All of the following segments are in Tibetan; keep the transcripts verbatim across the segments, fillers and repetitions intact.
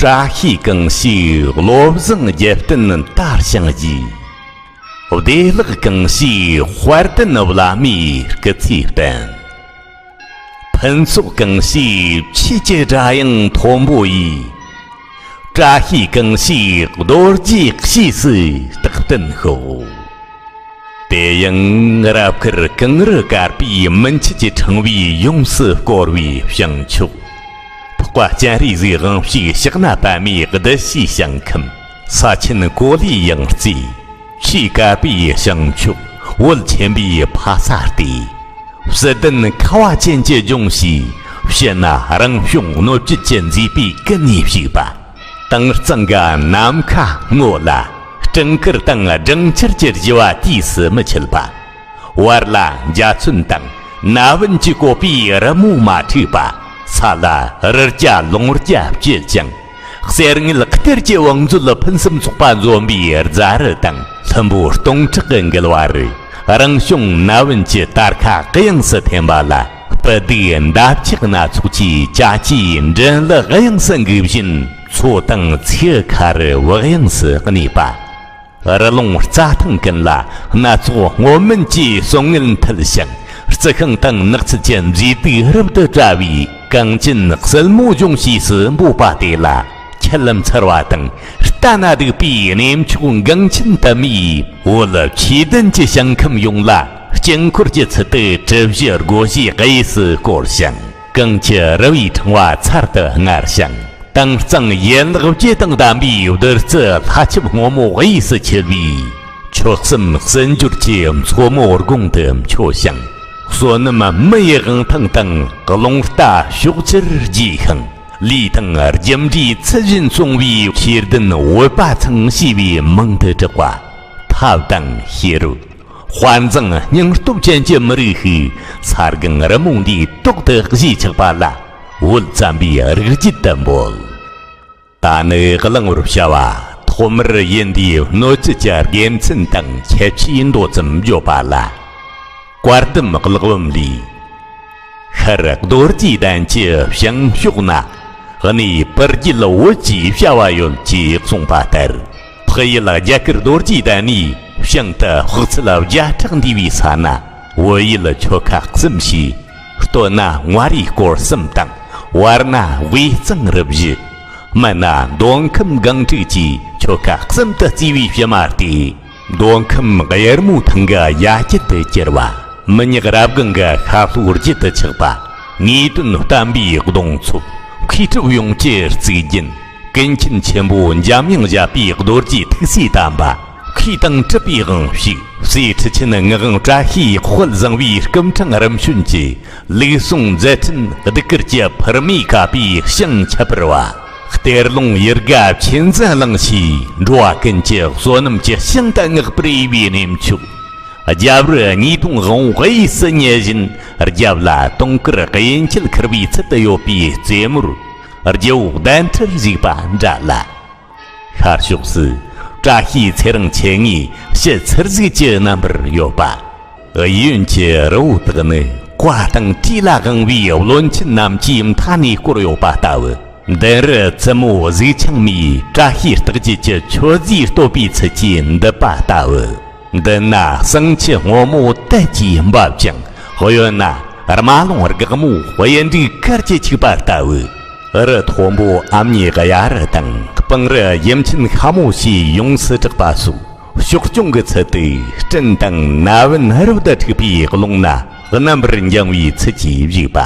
བཀྲ་ཤིས་གང་ཞིག་བློ་བཟང་རྒྱལ་བསྟན་དར་ཞིང་རྒྱས། བདེ་ལེགས་གང་ཞིག་དཔལ་ལྡན་བླ་མའི་སྐུ་ཚེ་བརྟན། ཕུན་ཚོགས་གང་ཞིག་ཆོས་ཀྱི་སྒྲ་དབྱངས་མཐོན་པོ་ཡིས། བཀྲ་ཤིས་གང་ཞིག་རྡོ་རྗེའི་གཤིས་སུ་རྟག་བརྟན་ཤོག། དེ་ཡང་རབ་དཀར་གངས་རི་དཀར་པོའི་མུན་ཆད་ཀྱི་ཕྲེང་བས་ཡོངས་སུ་བསྐོར་བའི་བྱང་ཕྱོགས། འཕགས་པ་སྤྱན་རས་གཟིགས་དབང་ཕྱུག་ཕྱག་ན་པདྨོའི་གདུལ་བྱའི་ཞིང་ཁམས། ས་ཆེན་གོ་ལའི་ཡང་རྩེ། ཆོས་དཀར་པོའི་བྱང་ཕྱོགས། བོད་ཆེན་པོའི་ཕ་ས་སྟེ། བསིལ་ལྡན་ཁ་བ་ཅན་གྱི་ལྗོངས་ཤིག། ཕྱི་ན་རང་བྱུང་གནོད་སྦྱིན་གྱིས་མཛེས་པའི་ཀུན་ནས་བྱུགས་པ། དྭངས་གཙང་གི་ནམ་མཁའ་ངོ་ལ། སྤྲིན་དཀར་དང་སྦྲང་ཆར་གྱི་བཞུ་བ་དུས་སུ་མི་འཆད་པ། བར་ལ་འཇའ་ཚོན་དང་ན་བུན་གྱིས་བཀོད་པའི་རི་མོ་མ་འཁྲིགས་པ། ས་ལ་རི་རྒྱ་ལུང་རྒྱ་བཅད་ཅིང་། གསེར་དངུལ་གཏེར་གྱི་བང་མཛོད་ཕུན་སུམ་ཚོགས་པ་འཛོམས་པའི་རྫ་རི་དང་ལྷུན་པོ་སྟོང་ཕྲག་གི་མགུལ་བ་རུ། རང་བྱུང་ན་བུན་གྱི་དར་ཁ་གཡང་སུ་འཐེན་པ་ལ། སྤུ་སྡུག་འདབ་ཆགས་སྣ་ཚོགས་ཀྱིས་ཅ་ཅའི་མགྲིན་ལི་གཡང་སུ་འགུག་བཞིན། མཚོ་དང་མཚེའུ་ཁ་རུ་བག་ཡངས་སུ་གནས་པ། རི་ཀླུང་རྩྭ་ཐང་ཀུན་ལ་སྣ་ཚོགས་སྔོ་སྨན་གྱི་གསུང་རྔུལ་འཐུལ་ཞིང་། རྩི་ཤིང་དང་ནགས་ཚལ་གྱི་མཛེས་སྡུག་རབ་ཏུ་བཀྲ་བའི་གངས་ཅན་བསིལ་མོའི་ལྗོངས་ཕྱིས་སུ་འབོད་པ་དེ་ལ། ཁྱད་མཚར་བ་དང་ལྟ་ན་སྡུག་པའི་གནས་མཆོག་འགངས་ཆེན་དུ་མའི་བོད་ཆོས་ལྡན་གྱི་ཞིང་ཁམས་ཡོངས་ལ་དཀྱིལ་འཁོར་གྱི་ཚུལ་དུ་གྲུ་བཞི་སྒོ་བཞིའི་གཡས་སུ་བསྐོར་ཞིང་། གངས་ཀྱི་རི་བོའི་ཕྲེང་བ་ཚར་དུ་དངར་ཞིང་། དྭངས་གཙང་ཡན་ལག་བརྒྱད་དང་ལྡན་པའི་བདུད་རྩི་ལྷ་ཆབ་སྔོན་མོ་གཡས་སུ་འཁྱིལ་བའི་ཆོལ་གསུམ་གསུམ་སྦྱོར་གྱི་མཚོ་མོ་དགུང་དུ་འཕྱོ་ཞིང་། བསོད་ནམས་མི་ཡི་དབང་ཐང་དང་རླུང་རྟ་ཕྱོགས་བཅུར་རྒྱས་ཤིང་། ལུས་དང་རྒྱུ་འབྲས་ཚུལ་བཞིན་སྲུང་བའི་ཤེས་ལྡན་བོད་པ་ཚང་ཞེས་པའི་མིང་དུ་གྲགས་པ། ཐབས་དང་ཤེས་རབ། དཔའ་མཛངས་སྙིང་སྟོབས་ཅན་གྱི་མི་རིགས་ཤིག་ས་སྒང་རི་མོ་འདིའི་ཏོག་ཏུ་གཞིས་ཆགས་པ་ལ་བོད་བཙན་པོའི་རིགས་རྒྱུད་དུ་འབོད། ད་ནི་གླེང་བར་བྱ་བ་ཐོག་མར་ཡིན་དེའི་སྣོད་བཅུད་ཀྱི་དགེ་མཚན་དང་ཁྱད་ཆོས་མདོ་ཙམ་བརྗོད་པ་ལ། བཀའ་གདམས་ཀློག་འབུམ་ལས། ཤར་རྡོ་རྗེ་གདན་གྱི་བྱང་ཕྱོགས་ན། གནས་སྤུར་རྒྱལ་བོད་ཀྱི་བྱ་བ་ཡོད་ཅེས་གསུངས་པ་ལྟར། འཕགས་ཡུལ་རྒྱ་གར་རྡོ་རྗེ་གདན་ནས་བྱང་དུ་དཔག་ཚད་བརྒྱ་ཕྲག་འདས་པའི་ས་ན། བོད་ཡུལ་ཆོལ་ཁ་གསུམ་ཞེས། སྟོད་ན་མངའ་རིས་སྐོར་གསུམ་དང་། བར་ན་དབུས་གཙང་རུ་བཞི། སྨད་ན་མདོ་ཁམས་སྒང་དྲུག་བཅས་ཆོལ་ཁ་གསུམ་དུ་བརྩིས་པའི་ཕྱི་མ་སྟེ། མདོ་ཁམས་གཡེར་མོའི་ཐང་གི་ཡ་གྱལ་དུ་གྱུར་པ། མི་ཉག་རབ་སྒང་གི་ཤར་ལྷོའི་རྒྱུད་དུ་ཆགས་པ། ངེས་དོན་བསྟན་པའི་གདུང་འཚོབ། མཁས་གྲུབ་ཡོངས་ཀྱི་གཙུག་རྒྱན། ཀུན་མཁྱེན་ཆེན་པོ་འཇམ་དབྱངས་བཞད་པའི་རྡོ་རྗེ་ཐུགས་སྲས་དམ་པ། མཁས་དང་གྲུབ་པའི་དབང་ཕྱུག། སྲས་ཁྲི་ཆེན་ངག་དབང་བཀྲ་ཤིས་དཔལ་བཟང་བའི་སྐུ་ཕྲེང་རིམ་བྱོན་གྱི་ལུགས་ཟུང་མཛད་འཕྲིན་གདུགས་དཀར་གྱི་ཕུར་མས་བཀབ་པའི་ཞིང་ཁྱད་པར་བ། གཏེར་ལུང་ཡུལ་དགའ་ཆོས་འཛིན་གླིང་ཞེས་འགྲོ་བ་ཀུན་གྱི་བསོད་ནམས་ཀྱི་ཞིང་དུ་བསྔགས་པར་འོས་པའི་གནས་མཆོག། རྒྱབ་རི་ཉིས་སྟོང་དབང་པོ་གཡས་སུ་ཉེ་བཞིན། རྒྱབ་ལ་དུང་དཀར་གཡས་འཁྱིལ་ཁུར་བའི་ཚུལ་དུ་ཡོད་པའི་རྩེ་མོར། རྒྱལ་པོ་གདན་ཁྲི་བཞུགས་པ་འདྲ་ལ། ཤར་ཕྱོགས་སུ་བཀྲ་ཤིས་ཚེ་རིང་མཆེད་ལྔའི་ཕྱི་ཚུར་གཟིགས་ཀྱི་རྣམ་པར་ཡོད་པ། གཡོན་གྱི་རི་བོ་དག་ནི་བཀའ་དང་བྲིས་ལ་དབང་བའི་བློན་ཆེན་རྣམས་ཀྱི་མཐའ་ནས་བསྐོར་ཡོད་པ་ལྟ་བུ། མདུན་རི་བཙུན་མོ་གཟུགས་འཆང་མའི་བཀྲ་ཤིས་རྟགས་བརྒྱད་ཀྱི་མཆོད་རྫས་བསྟོད་པའི་ཚུལ་གྱིས་འདུད་པ་ལྟ་བུ། མདུན་ན་ཟངས་ཆུ་སྔོན་མོ་དལ་གྱིས་འབབ་ཅིང་། གཡོན་ན་རྨ་ཀླུང་སྒེག་མོ་གཡུ་འབྲུག་དཀར་གྱིས་འཁྱུག་པ་ལྟ་བུ། རི་མཐོན་པོ་ཨ་མྱེས་གཡའ་རི་དང་སྤང་རི་གཡུ་མཆིན་ཤ་མོ་ཞེས་ཡོངས་སུ་གྲགས་པ་སོགས། ཕྱོགས་སྐྱོང་གི་ཚུལ་དུ་སྤྲིན་དང་ན་བུན་རབ་ཏུ་འཁྲིགས་པའི་ཀློང་ན་རྣམ་པར་འགྱིང་བའི་ཚུལ་གྱིས་བཞུགས་པ།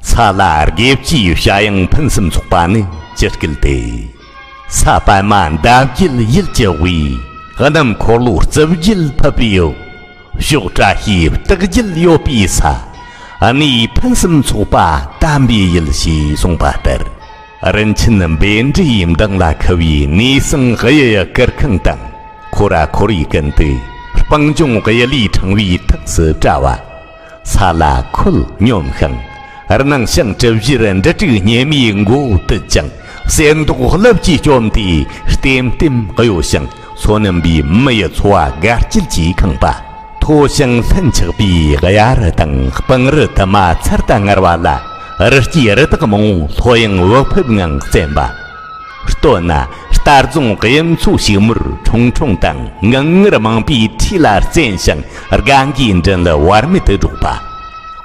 ས་ལ་དགེ་བཅུའི་བྱ་གཡང་ཕུན་སུམ་ཚོགས་པ་ནི་ཅི་སྐད་དེ། ས་པདྨ་འདབ་བརྒྱད་ཡུལ་གྱི་དབུས། གནམ་འཁོར་ལོ་རྩིབས་བརྒྱད་ཕུབ་པའི་འོག། ཕྱོགས་བཀྲ་ཤིས་རྟགས་བརྒྱད་ཡོད་པའི་ས། གནས་ཕུན་སུམ་ཚོགས་པ་དམ་པའི་ཡུལ་ཞེས་གསུངས་པ་ལྟར། རིན་ཆེན་བཻ་ཌཱུརྱའི་མདངས་ལ་ཁུ་བའི་གནས་བཟང་གཡུ་ཡི་གུར་ཁང་དང་། ཁོ་ར་ཁོ་རའི་ཀུན་ཏུ་སྤང་ལྗོངས་གཡུ་ལས་འཕྲེང་བའི་ཐགས་སུ་བཀྲ་བ། ས་ལ་ཁོད་སྙོམས་ཤིང་། སྣང་ཞིང་གྲུ་བཞིར་འབྲུ་དྲུག་སྙེ་མའི་མགོ་བཏུད་ཅིང་། གསེར་མདོག་ལེབ་ཀྱིས་བཅོམ་སྟེ་ལྟེམ་ལྟེམ་གཡོ་ཞིང་། སོ་ནམ་པའི་མི་ཡི་འཚོ་བ་དགའ་སྐྱིད་ཀྱིས་ཁེངས་པ། མཐོ་ཞིང་ལྷུན་ཆགས་པའི་གཡའ་རི་དང་སྤང་རི་དུ་མ་ཚར་དུ་དངར་བ་ལ། རི་སྐྱེས་རི་དྭགས་མང་པོ་ལྷོད་གཡེང་འོད་ཕུབ་ངང་རྩེན་པ། སྟོད་ན་རྟ་རྫོང་གཡུ་མཚོ་ཕྱུག་མོར་ཁྲུང་ཁྲུང་དང་ངང་ངུར་མང་པོས་ཁྲོས་ལ་རྩེན་ཞིང་སྒ་འགིའི་མགྲིན་ལ་བར་མེད་དུ་སྒྲོག་པ།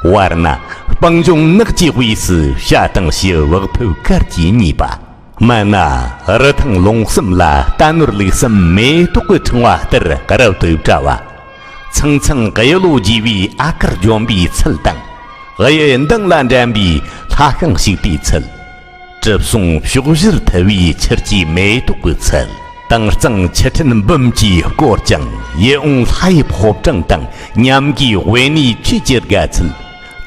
བར་ན་སྤང་ལྗོངས་ནགས་ཀྱི་དབུས་སུ་བྱ་དང་བྱིའུ་བག་ཕེབས་གར་གྱིས་མཉེས་པ། སྨད་ན་རི་ཐང་ལུང་གསུམ་ལ་རྟ་ནོར་ལུག་གསུམ་མེ་ཏོག་གི་ཕྲེང་བ་ལྟར་རབ་ཏུ་བཀྲ་བ། ཚང་ཚང་གཡུ་ལོ་རྒྱས་པའི་ཨ་དཀར་ལྗོན་པའི་ཚལ་དང་། གཡུ་མདངས་ལ་འགྲན་པའི་ལྷ་ཤིང་ཞིག་པའི་ཚལ། གྲིབ་སོང་ཕྱོགས་བཞིར་འཐུལ་བའི་ཆུ་སྐྱེས་མེ་ཏོག་གི་ཚལ། དྭངས་གཙང་ཆུ་ཕྲན་འབུམ་གྱིས་བསྐོར་ཅིང་། ཡིད་འོང་ལྷ་ཡི་ཕོ་བྲང་དང་། ཉམས་དགའི་དབེན་གནས་ཆོས་ཀྱི་དགའ་ཚལ།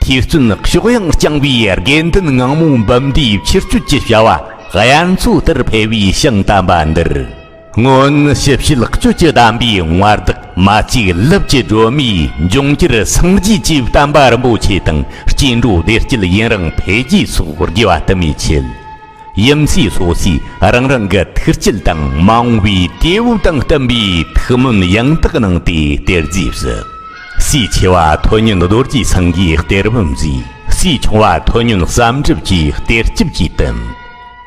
ཐོས་བརྩོན་གཤོག་གཡང་བརྐྱང་བའི་དགེ་འདུན་ངང་མོ་འབུམ་སྡེའི་ཕྱིར་སྐྱོད་ཀྱི་བྱ་བ་དབྱར་མཚོ་ལྟར་འཕེལ་བའི་ཞིང་དམ་པ་འདིར། སྔོན་ཞི་བྱེད་སྤྱོད་ཀྱི་དམ་པའི་མངའ་བདག་མ་གཅིག་ལབ་ཀྱི་སྒྲོན་མེས་འབྱུང་འགྱུར་སངས་རྒྱས་ཀྱི་བསྟན་པ་རིན་པོ་ཆེ་དང་སྐྱེ་འགྲོ་བདེ་སྐྱིད་ཡུན་རིང་འཕེལ་རྒྱས་སོགས་དགེ་བ་དུ་མའི་ཆེད། ཡུམ་སྲས་སོ་སོས་རང་རང་གི་ཐུགས་བསྐྱེད་དང་མ་འོངས་པའི་དུས་བབ་དང་བསྟུན་པའི་ཐུགས་སྨོན་ཡང་དག་གནང་སྟེ་གཏེར་རྫས་བཞེས། སྲས་ཆེ་བ་མཐོ་ཉོན་རྡོ་རྗེ་ཚང་གིས་གཏེར་བུམ་བཞེས། སྲས་ཆུང་བ་མཐོ་ཉོན་བསམ་གྲུབ་ཀྱིས་གཏེར་སྐྱིབས་ཀྱིས་བསྟིམ།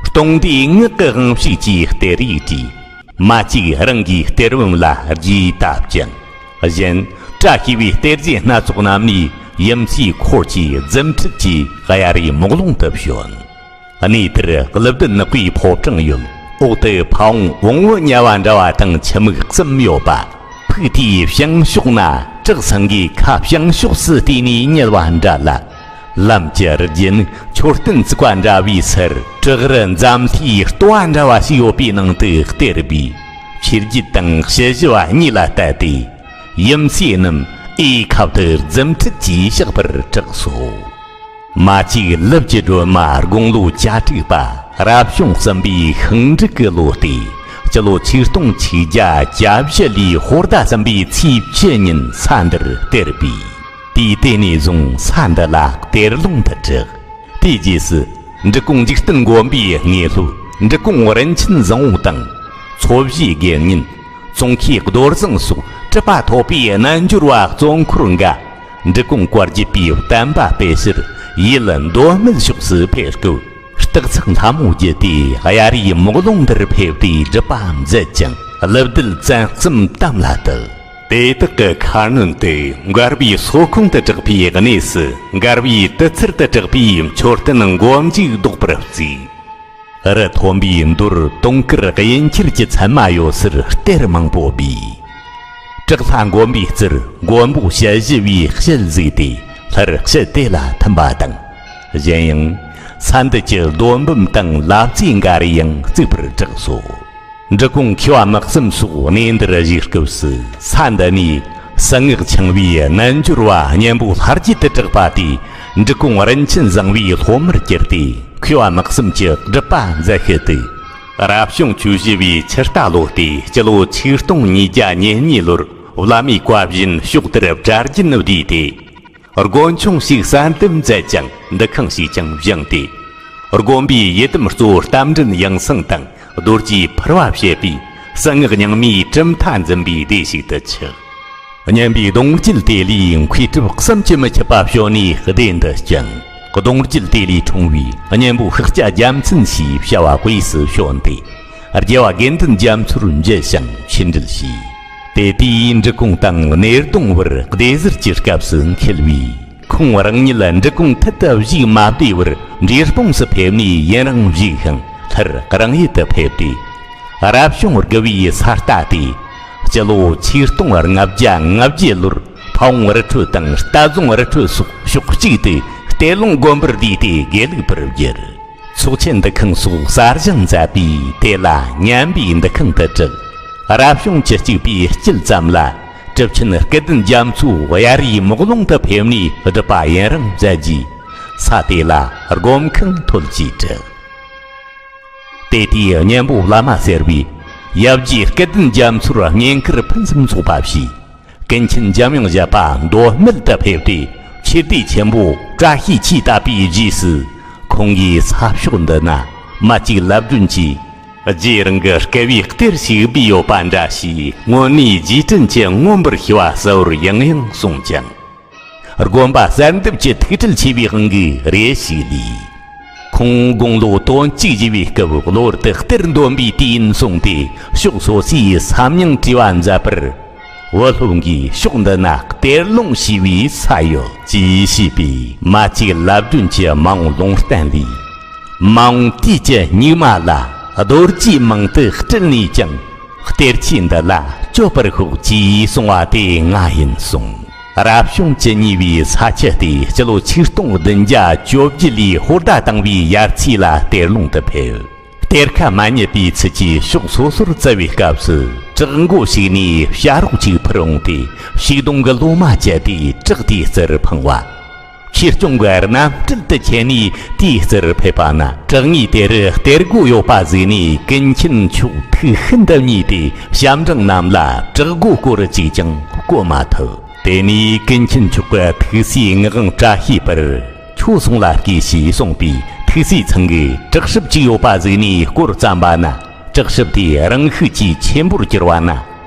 སྟོང་སྡེའི་ངག་གི་དབང་ཕྱུག་གིས་གཏེར་ཡིག་བྲིས། མ་གཅིག་རང་གིས་གཏེར་བུམ་ལ་རྒྱས་བཏབ་ཅིང་། གཞན་བཀྲ་ཤིས་པའི་གཏེར་རྫས་སྣ་ཚོགས་རྣམས་ནི་ཡུམ་སྲས་འཁོར་གྱི་རྫུ་འཕྲུལ་གྱིས་གཡའ་རིའི་རྨོག་ཀློང་དུ་བྱོན། གནས་དེར་ཀླུ་བདུད་ནག་པོའི་ཕོ་བྲང་ཡོད། འོག་ཏུ་ཕ་བོང་བོང་བུ་ཉལ་བ་འདྲ་བ་དང་ཆུ་མིག་གསུམ་ཡོད་པ། ཕུག་དེའི་བྱང་ཕྱོགས་ན་བྲག་ཚང་གི་ཁ་བྱང་ཕྱོགས་སུ་བལྟས་ནས་ཉལ་བ་འདྲ་ལ། ལམ་གྱི་རྒྱུད་ནི་མཆོད་རྟེན་བརྩིགས་པ་འདྲ་བའི་སར་བྲག་རི་འཛམ་ཐིའི་ལྟོ་བ་འདྲ་བ་ཞིག་ཡོད་པའི་ནང་དུ་གཏེར་སྦས། ཆོས་བརྒྱུད་དང་དཔྱད་ཞིབ་པ་གཉིས་ལ་གཏད་དེ། ཡུམ་སྲས་རྣམས་ཨེ་ཁབ་ཏུ་རྫུ་འཕྲུལ་གྱིས་གཤེགས་པར་གྲགས་སོ། མ་གཅིག་ལབ་ཀྱི་སྒྲོན་མ་དགུང་ལོ་གྱ་དྲུག་པ་རབ་བྱུང་གསུམ་པའི་ཤིང་འབྲུག་གི་ལོ་སྟེ། སྤྱི་ལོ་ཆིག་སྟོང་ཆིག་བརྒྱ་གྱ་བཞི་ལོའི་ཧོར་ཟླ་གསུམ་པའི་ཚེས་བཅུ་ཉིན་ས་འདིར་གཏེར་སྦས། དུས་དེ་ནས་བཟུང་ས་འདི་ལ་གཏེར་ལུང་དུ་གྲགས། དེའི་རྗེས་སུ་འབྲི་གུང་འཇིག་རྟེན་དགོན་པའི་དངོས་སློབ་འབྲི་གུང་རིན་ཆེན་བཟང་པོ་དང་། ཚོ་བཞིའི་དགེ་བསྙེན། ཙོང་ཁའི་རྡོར་བཟང་སོགས་གྲུབ་པ་ཐོབ་པའི་རྣལ་འབྱོར་བ་གཙོ་འཁོར་འགའ། འབྲི་གུང་བཀའ་བརྒྱུད་པའི་བསྟན་པ་སྤེལ་ཕྱིར་ཡུལ་མདོ་སྨད་ཕྱོགས་སུ་ཕེབས་སྐབས། སྟག་ཚང་ལྷ་མོ་བརྒྱུད་དེ་གཡའ་རིའི་རྨོག་ཀློང་དུར་ཕེབས་ཏེ་སྒྲུབ་པ་མཛད་ཅིང་ཀླུ་བདུད་བཙན་གསུམ་དམ་ལ་བཏགས། དེ་དག་གི་ཁ་གནོན་དེ་མགར་བའི་སོ་ཁོང་དུ་གྲགས་པའི་གནས་སུ་མགར་བའི་དུད་ཚལ་དུ་གྲགས་པའི་མཆོད་རྟེན་མགོ་མཇུག་བཟློག་པར་བརྩིས། རི་མཐོན་པོའི་མདོར་དུང་དཀར་གཡུ་འཁྱིལ་གྱི་ཚལ་མ་ཡོད་སར་གཏེར་མང་པོ་སྦས། བྲག་ལྷ་མགོན་པོའི་རྩར་མགོན་པོ་ཞལ་བཞི་བའི་ཞལ་གཟིགས་ཏེ་སླར་ཞལ་དེ་ལ་ཐིམ་པ་དང་། གཞན་ཡང་ས་འདི་ཀྱི་རྡོ་འབུམ་དང་ལབ་རྩེ་འགའ་རེ་ཡང་བརྩིགས་པར་གྲགས་སོ། འབྲི་གུང་མཁས་པ་མི་གསུམ་སོགས་གནས་འདིར་བཞུགས་སྐབས་སུ་ས་འདི་ནས་གསང་སྔགས་འཆང་བའི་རྣལ་འབྱོར་བ་གཉན་པོ་ལྷ་རྒྱལ་དུ་གྲགས་པ་དེས་འབྲི་གུང་རིན་ཆེན་བཟང་པོའི་སློབ་མར་གྱུར་ཏེ། མཁས་པ་མི་གསུམ་གྱི་སྒྲུབ་པ་མཛད་ཤུལ་དུ། རབ་བྱུང་བཅུ་བཞི་པའི་ཆུ་རྟ་ལོ་སྟེ་སྤྱི་ལོ་ཆིག་སྟོང་ཉིས་བརྒྱ་ཉེར་གཉིས་ལོར་བླ་མའི་བཀའ་བཞིན་ཕྱོགས་དེར་གྲྭ་རྒྱུན་བསྡུས་ཏེ། དགོན་ཆུང་ཞིག་གསར་འདེབས་མཛད་ཅིང་འདུ་ཁང་ཞིག་ཀྱང་བཞེངས་ཏེ། དགོན་པའི་ཡི་དམ་གཙོ་བོ་རྟ་མགྲིན་ཡང་གསང་དང་རྡོ་རྗེ་ཕུར་བ་བཅས་པའི་གསང་སྔགས་རྙིང་མའི་གྲུབ་མཐའ་འཛིན་པའི་སྡེ་ཞིག་ཏུ་ཆགས། གཉན་པོའི་གདུང་རྒྱུད་དེ་ལས་མཁས་གྲུབ་བསམ་གྱིས་མི་ཁྱབ་པ་བྱོན་ནས་སྡེ་འདི་བསྐྱངས། གདུང་རྒྱུད་དེ་ལས་འཁྲུངས་པའི་གཉན་པོ་ཤཱཀྱ་རྒྱལ་མཚན་ཞེས་བྱ་བ་དབུས་སུ་བྱོན་ཏེ། རྒྱལ་བ་དགེ་འདུན་རྒྱ་མཚོར་མཇལ་ཞིང་ཆོས་འབྲེལ་བྱས། དེ་དུས་འབྲི་གུང་དང་གནས་གདོང་བར་སྡེ་ཟུར་གྱི་སྐབས་སུ་འཁེལ་བས། ཁོང་རང་ཉིད་འབྲི་གུང་ཐད་དུ་བཞུགས་མ་བདེ་བར་འབྲས་སྤུངས་སུ་ཕེབས་ནས་ཡུན་རིང་བཞུགས་ཤིང་སླར་རང་ཡུལ་དུ་ཕེབས་ཏེ། རབ་བྱུང་དགུ་བའི་ས་རྟ་སྟེ། སྤྱི་ལོ་ཆིག་སྟོང་ལྔ་བརྒྱ་ང་བརྒྱད་ལོར་ཕ་བོང་རི་ཁྲོད་དང་རྟ་རྫོང་རི་ཁྲོད་སོགས་ཕྱོགས་གཅིག་ཏུ་གཏེར་ལུང་དགོན་པར་བསྡུས་ཏེ་དགེ་ལུགས་པར་བསྒྱུར། ཚོགས་ཆེན་འདུ་ཁང་སོགས་གསར་བཞེངས་མཛད་པས་དེ་ལ་གཉན་པོའི་འདུ་ཁང་དུ་གྲགས། རབ་བྱུང་བཅུ་གཅིག་པའི་དཀྱིལ་ཙམ་ལ་གྲུབ་ཆེན་སྐལ་ལྡན་རྒྱ་མཚོ་གཡའ་རིའི་རྨོག་ཀློང་དུ་ཕེབས་ནས་སྒྲུབ་པ་ཡུན་རིང་མཛད་རྗེས་ས་དེ་ལ་སྒོམ་ཁང་ཐོད་ཅེས་གྲགས། དེ་དུས་གཉན་པོ་བླ་མ་ཟེར་བས་ཡབ་རྗེ་སྐལ་ལྡན་རྒྱ་མཚོར་བསྙེན་བཀུར་ཕུན་སུམ་ཚོགས་པ་བྱས། ཀུན་མཁྱེན་འཇམ་དབྱངས་བཞད་པ་མདོ་སྨད་དུ་ཕེབས་ཏེ་ཆོས་སྡེ་ཆེན་པོ་བཀྲ་ཤིས་འཁྱིལ་བཏབ་པའི་རྗེས་སུ་ཁོང་གིས་ས་ཕྱོགས་འདི་ན་མ་གཅིག་ལབ་སྒྲོན་གྱིས། རྗེ་རང་གི་སྐལ་བའི་གཏེར་ཞིག་སྦས་ཡོད་པ་འདྲ་ཞེས་དངོས་གནས་རྗེས་དྲན་གྱིས་མངོན་པར་ཤེས་པ་གསལ་བོར་ཡང་ཡང་གསུངས་ཀྱང་། དགོན་པ་གསར་འདེབས་ཀྱི་ཐུགས་ཁྲལ་ཆེ་བའི་དབང་གིས་རེ་ཞིག་ལས། ཁོང་དགུང་ལོ་དོན་གཅིག་བཞེས་པའི་སྐབས་གློ་བུར་དུ་གཏེར་འདོན་པའི་དུས་ཡུན་སོང་སྟེ། ཕྱོགས་སོ་སོའི་ས་མྱིང་བྲིས་པ་མཛད་པར། བུ་སློབ་འགས་ཕྱོགས་འདི་ན་གཏེར་ལུང་ཞེས་པའི་ས་ཡོད་ཅེས་ཞུས་པས། མ་གཅིག་ལབ་སྒྲོན་གྱི་མ་འོངས་ལུང་བསྟན་ལས། མ་འོངས་དུས་ཀྱི་སྙིགས་མ་ལ། རྡོ་རྗེའི་མིང་དུ་སྤྲུལ་ནས་ཀྱང་། གཏེར་ཆོས་འདི་ལ་སྤྱོད་པར་ཤོག་ཅེས་གསུངས་པ་དེ་ང་ཡིན་གསུངས། རབ་བྱུང་བཅུ་གཉིས་པའི་ས་ཁྱི་སྟེ། སྤྱི་ལོ་ཆིག་སྟོང་བདུན་བརྒྱ་བཅོ་བརྒྱད་ལོའི་ཧོར་ཟླ་དང་པོའི་ཡར་ཚེས་ལ་གཏེར་ལུང་དུ་ཕེབས། གཏེར་ཁ་མ་རྙེད་པའི་ཚུལ་གྱིས་ཕྱོགས་སོ་སོར་བཙལ་བའི་སྐབས་སུ། བྲག་མགོ་ཞིག་ནས་བྱ་རོག་ཅིག་འཕུར་འོངས་ཏེ། ཤིང་སྡོང་གི་ལོ་མ་བཅད་དེ་བྲག་དེའི་རྩར་འཕངས་པ། ཆོས་སྐྱོང་གི་རྣམ་སྤྲུལ་དུ་ཁྱེར་ནས་དེའི་རྩར་ཕེབས་པ་ན། བྲག་ངོས་དེ་རུ་གཏེར་སྒོ་ཡོད་པ་གཟིགས་ནས། ཀུན་མཁྱེན་མཆོག་ཐུགས་ཤིན་ཏུ་མཉེས་ཏེ། ཞབས་འབྲིང་རྣམས་ལ་བྲག་སྒོ་སྐོར་ཅིག་ཀྱང་བསྐོར་མ་ཐུབ། དེ་ནས་ཀུན་མཁྱེན་མཆོག་གིས་ཐུགས་སྲས་ངག་དབང་བཀྲ་ཤིས་པར། ཁྱོད་སོང་ལ་སྐྱེས་ཞེས་གསུངས་པས། ཐུགས་སྲས་ཚང་གིས་བྲག་སྲུབས་ཅིག་ཡོད་པ་གཟིགས་ནས་སྐོར་བརྩམས་པ་ན། བྲག་སྲུབས་དེ་རང་ཤུགས་ཀྱིས་ཆེན་པོར་གྱུར་བ་ན།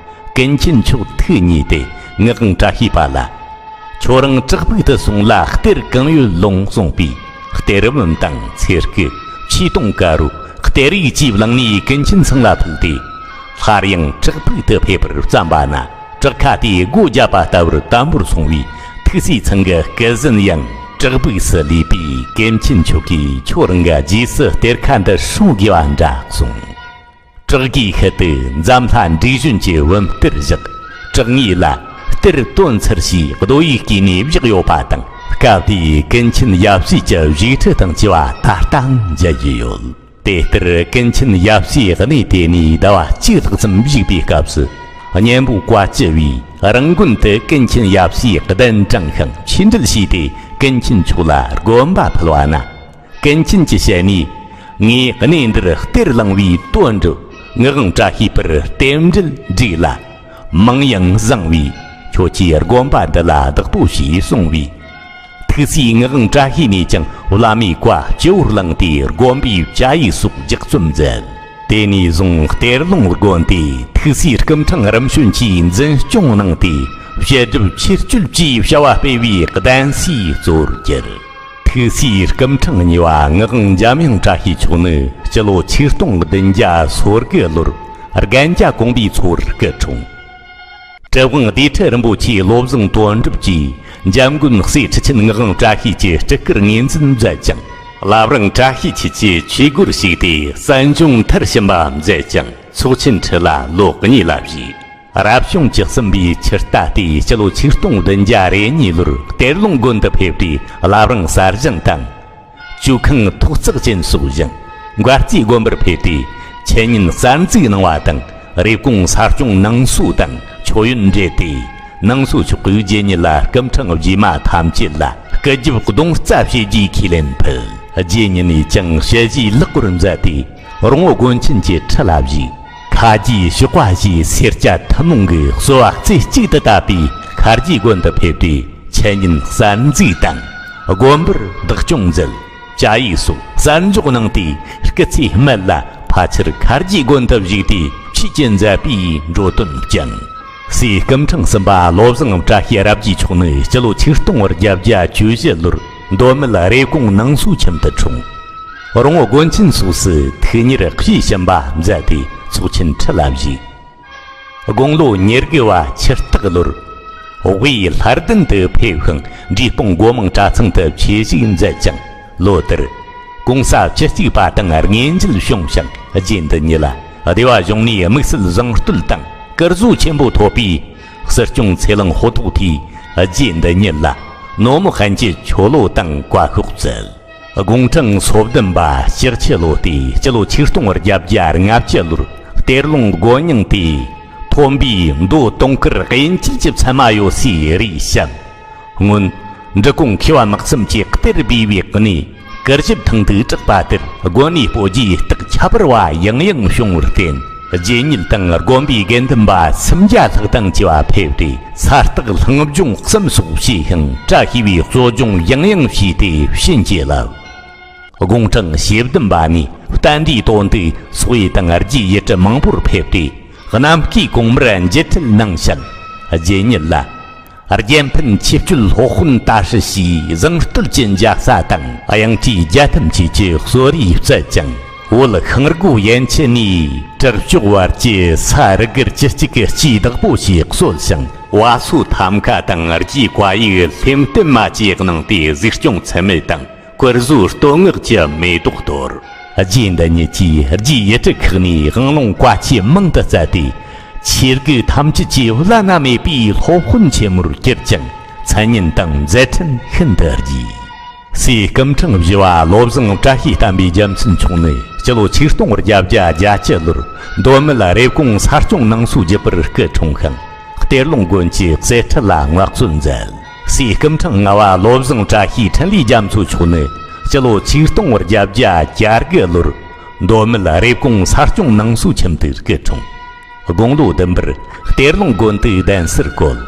ཀུན་མཁྱེན་མཆོག་ཐུགས་མཉེས་ཏེ། ངག་དབང་བཀྲ་ཤིས་པ་ལ། ཁྱོད་རང་བྲག་ཕུག་ཏུ་སོང་ལ་གཏེར་གང་ཡོད་ལོངས་གསུངས་པས། གཏེར་བུམ་དང་ཚེ་སྐུད། ཆོས་དུང་དཀར་རོ། གཏེར་ཡིག་བཅས་བླངས་ནས་ཀུན་མཁྱེན་ཚང་ལ་ཕུལ་ཏེ། སླར་ཡང་བྲག་ཕུག་ཏུ་ཕེབས་པར་བརྩམས་པ་ན། བྲག་ཁ་དེའི་སྒོ་བརྒྱབ་པ་ལྟ་བུར་དམ་པོར་སོང་བས། ཐུགས་སྲས་ཚང་གི་སྐུ་གཟན་ཡང་བྲག་ཕུག་སུ་ལུས་པས། ཀུན་མཁྱེན་མཆོག་གིས་ཁྱོད་རང་གི་རྗེས་སུ་གཏེར་ཁ་འདི་སྲུང་དགོས་པ་འདྲ་གསུངས། བྲག་གི་ཤུལ་དུ་འཛམ་ལྷ་འབྲས་ལྗོན་གྱི་བུམ་གཏེར་བཞག། བྲག་ངོས་ལ་གཏེར་བཏོན་འཚལ་ཞེས་རྡོ་ཡིས་བརྐོས་ནས་བཞག་ཡོད་པ་དང་། སྐབས་དེའི་ཀུན་མཁྱེན་ཡབ་སྲས་ཀྱི་བཞུགས་ཁྲི་དང་བཅས་པ་ད་ལྟའང་མཇལ་རྒྱུ་ཡོད། དེ་ལྟར་ཀུན་མཁྱེན་ཡབ་སྲས་གནས་དེ་ནས་ཟླ་བ་གཅིག་ལྷག་ཙམ་བཞུགས་པའི་སྐབས་སུ། གཉན་པོ་བཀའ་བཅུ་བས་རང་དགོན་དུ་ཀུན་མཁྱེན་ཡབ་སྲས་གདན་དྲངས་ཤིང་ཆོས་འབྲེལ་བྱས་ཏེ། ཀུན་མཁྱེན་མཆོག་ལ་དགོན་པ་ཕུལ་བ་ན། ཀུན་མཁྱེན་གྱི་ཞལ་ནས། ངས་གནས་འདིར་གཏེར་བླངས་པའི་དོན་གྲུབ་ངག་དབང་བཀྲ་ཤིས་པར་རྟེན་འབྲེལ་བསྒྲིགས་ལ། མིང་ཡང་བཟང་བས། ཁྱོད་ཀྱིས་དགོན་པ་འདི་ལ་བདག་པོ་བྱས་གསུངས་པས། ཐུགས་སྲས་ངག་དབང་བཀྲ་ཤིས་ནས་ཀྱང་བླ་མའི་བཀའ་སྤྱི་བོར་བླངས་ཏེ། དགོན་པའི་བཅའ་ཡིག་སོགས་ལྗགས་རྩོམ་མཛད། དེ་ནས་བཟུང་གཏེར་ལུང་དགོན་དེ་ཐུགས་སྲས་སྐུ་ཕྲེང་རིམ་བྱོན་གྱིས་འཛིན་སྐྱོང་གནང་སྟེ། བཤད་སྒྲུབ་ཆོས་སྤྱོད་བཅས་བྱ་བ་སྤེལ་བའི་གདན་སའི་གཙོ་བོར་གྱུར། ཐུགས་སྲས་སྐུ་ཕྲེང་གཉིས་པ་ངག་དབང་འཇམ་དབྱངས་བཀྲ་ཤིས་མཆོག་ནི་སྤྱི་ལོ་ཆིག་སྟོང་བདུན་བརྒྱ་སོ་དགུ་ལོར་རྒན་རྒྱ་གོང་པའི་ཚོར་སྐུ་འཁྲུངས། གྲུབ་དབང་སྡེ་ཁྲི་རིན་པོ་ཆེའི་བློ་བཟང་དོན་གྲུབ་ཀྱིས་འཇམ་མགོན་སྲས་ཁྲི་ཆེན་ངག་དབང་བཀྲ་ཤིས་ཀྱི་སྤྲུལ་སྐུར་ངོས་འཛིན་མཛད་ཅིང་། བླ་བྲང་བཀྲ་ཤིས་འཁྱིལ་གྱི་ཆོས་སྒོར་ཞུགས་ཏེ་གསན་སྦྱོང་མཐར་ཕྱིན་པ་མཛད་ཅིང་། ཚོགས་ཆེན་ཁྲི་ལ་ལོ་གཉིས་ལ་བཞུགས། རབ་བྱུང་བཅུ་གསུམ་པའི་ཕྱི་ཟླ་སྟེ་སྤྱི་ལོ་ཆིག་སྟོང་བདུན་བརྒྱ་རེ་གཉིས་ལོར་གཏེར་ལུང་དགོན་དུ་ཕེབས་ཏེ། བླ་བྲང་གསར་བཞེངས་དང་། ཇོ་ཁང་ཐོག་བརྩེགས་ཅན་སོགས་བཞེངས། མགར་རྩེ་དགོན་པར་ཕེབས་ཏེ། འཆད་ཉན་གསར་འཛུགས་གནང་བ་དང་། རེབ་གོང་གསར་སྐྱོང་གནང་སྲོལ་དང་མཆོད་ཡོན་འབྲེལ་ཏེ། གནང་སྲོལ་ཆོག་གི་རྗེ་ཉིད་ལ་སྐུ་ཕྲེང་རྗེས་མ་ཐམས་ཅད་ལ་སྐུ་རྒྱབ་རྡུང་རྩ་བྱེད་རྒྱུའི་ཁས་ལེན་ཕུལ། རྗེ་ཉིད་ནས་ཀྱང་ཞལ་བཞེས་ལེགས་པར་མཛད་དེ། རོང་བོ་དགོན་ཆེན་གྱི་ཁྲི་ལ་བཞུགས། ཁ་རྗེའི་གཤོག་པ་ཞེས་སེར་སྐྱ་ཐུན་མོང་གི་གསོལ་བ་རྩེ་གཅིག་ཏུ་བཏབ་པས། ཁ་རྗེ་དགོན་དུ་ཕེབས་ཏེ། འཆད་ཉན་གསར་འཛུགས་དང་། དགོན་པར་བདག་སྐྱོང་མཛད། བཅའ་ཡིག་སོགས་གསར་འཇོག་གནང་སྟེ། སྐུ་ཚེ་སྨད་ལ་ཕལ་ཆེར་ཁ་རྗེ་དགོན་དུ་བཞུགས་ཏེ། ཆོས་ཀྱི་མཛད་པའི་འགྲོ་དོན་བསྐྱངས། སྲས་སྐུ་ཕྲེང་གསུམ་པ་བློ་བཟང་བཀྲ་ཤིས་རབ་རྒྱས་མཆོག་ནི་སྤྱི་ལོ་ཆིག་སྟོང་བརྒྱད་བརྒྱ་བཅུ་བཞི་ལོར་མདོ་སྨད་རེབ་གོང་ནང་སོའི་ཁྱིམ་དུ་འཁྲུངས། རོང་བོ་དགོན་ཆེན་སོགས་སུ་ཐུགས་གཉེར་དཔྱིས་ཕྱིན་པ་མཛད་དེ། ཚོགས་ཆེན་ཁྲི་ལ་བཞུགས། དགུང་ལོ་ཉེར་དགུ་བ་ཆུ་སྟག་ལོར་དབུས་ལྷ་ལྡན་དུ་ཕེབས་ཤིང་། འབྲས་སྤུངས་སྒོ་མང་གྲྭ་ཚང་དུ་ཆོས་ཞུགས་མཛད་ཅིང་། ལོ་དེར་གོང་ས་བཅུ་གཅིག་པ་དང་དངོས་མཇལ་བྱུང་ཞིང་། རྗེ་འདི་ཉིད་ལ་སྡེ་བ་གཞུང་ནས་དམིགས་བསལ་བཟང་བསྟོད་དང་དཀར་བཟོ་ཆེན་པོ་ཐོབ་པས། སྲིད་སྐྱོང་ཚེ་གླིང་ཧོར་ཐོག་ཐིས་རྗེ་འདི་ཉིད་ལ་ནོ་མོ་ཧན་གྱི་ཆོ་ལོ་དང་བཀའ་ཤོག་བསྩལ། དགུང་གྲངས་སོ་བདུན་པ་ལྕགས་ཁྱི་ལོ་སྟེ་སྤྱི་ལོ་ཆིག་སྟོང་བརྒྱད་བརྒྱ་ལྔ་བཅུ་ལོར་གཏེར་ལུང་དགོན་རྙིང་དེ་མཐོན་པོའི་མདོ་དུང་དཀར་དབྱིན་སྐྱིད་ཀྱི་ཚད་མ་ཡོད་སའི་རུས་བཤམས། སྔོན་འབྲི་གུང་མཁས་པ་མི་གསུམ་གྱིས་གཏེར་སྦས་པའི་གནས་གུར་ཞབས་ཐང་དུ་གྲགས་པ་དེར་དགོན་གནས་སྤོ་རྒྱུའི་རྟགས་ཁྱད་པར་བ་ཡང་ཡང་བྱུང་བར་བརྟེན། རྗེ་ཉིད་དང་དགོན་པའི་དགེ་འདུན་པ་སུམ་བརྒྱ་ལྷག་དང་བཅས་པ་ཕེབས་ཏེ། ས་རྟགས་ལྷིང་ལྗོངས་གསུམ་སོགས་ཕྱེ་ཞིང་། བཀྲ་ཤིས་པའི་གཙོ་སྦྱོང་ཡང་ཡང་བྱས་ཏེ་བྱིན་གྱིས་བརླབས། དགུང་གྲངས་ཞེ་བདུན་པ་ནས་བསྟན་འགྲོའི་དོན་དུ་སོག་ཡུལ་དང་རྒྱའི་ཡུལ་གྲུ་མང་པོར་ཕེབས་ཏེ། རྣམ་བསྐྱེད་གོང་མར་མཇལ་འཕྲད་གནང་ཞིང་། རྗེ་ཉིད་ལ། རྒྱལ་ཕན་ཆོས་སྤྱོད་སློབ་དཔོན་ཏཱ་ཧྲི་ཞིའི་བཟང་བསྟོད་ཀྱི་འཇའ་ས་དང་། གཡང་ཁྲིའི་རྒྱལ་ཐམས་ཅད་ཀྱི་གསོ་རིས་བསྩལ་ཅིང་། བོད་ཤིང་སྒོ་ཡན་ཆད་ནས་གྲུབ་མཆོག་བར་གྱི་ས་རུ་སྒར་བཅུ་གཅིག་གི་སྤྱིའི་བདག་པོ་ཞིག་གསོལ་ཞིང་། བ་སོའི་ཐམ་ཀ་དང་རྒྱའི་བཀའ་ཡིག་ལྷེམ་སྟོན་མ་བཅས་གནང་སྟེ། གཟིགས་སྐྱོང་ཚད་མེད་དང་། བཀུར་བཟོའི་བསྟོད་བསྔགས་ཀྱི་མེ་ཏོག་གཏོར། རྗེ་འདི་ཉིད་ཀྱིས་རྒྱའི་ཡུལ་གྲུ་ཁག་ནས་དབང་ལུང་བཀའ་ཆོས་མང་དུ་སྩལ་ཏེ། ཆོས་བརྒྱུད་ཐམས་ཅད་ཀྱི་བླ་ན་མེད་པའི་སློབ་དཔོན་ཆེན་མོར་གྱུར་ཅིང་། མཚན་སྙན་དང་མཛད་འཕྲིན་ཤིན་ཏུ་རྒྱས། སྲས་སྐུ་ཕྲེང་བཞི་བ་བློ་བཟང་བཀྲ་ཤིས་བསྟན་པའི་རྒྱལ་མཚན་མཆོག་ནི་སྤྱི་ལོ་ཆིག་སྟོང་བརྒྱད་བརྒྱ་གྱ་བརྒྱད་ལོར་མདོ་སྨད་རེབ་གོང་ས་སྐྱོང་ནང་སོའི་རྒྱུད་པར་སྐུ་འཁྲུངས་ཤིང་། གཏེར་ལུང་དགོན་གྱི་གསེར་ཁྲི་ལ་བསྔགས་བརྗོད་མཛད། སྲས་སྐུ་ཕྲེང་ལྔ་བ་བློ་བཟང་བཀྲ་ཤིས་འཕྲིན་ལས་རྒྱ་མཚོ་མཆོག་ནི་སྤྱི་ལོ་ཆིག་སྟོང་བརྒྱད་བརྒྱ་གྱ་དགུ་ལོར་མདོ་སྨད་རེབ་གོང་ས་སྐྱོང་ནང་སོའི་ཁྱིམ་དུ་སྐུ་འཁྲུངས། དགུང་ལོ་བདུན་པར་གཏེར་ལུང་དགོན་དུ་གདན་སར་བཀོད།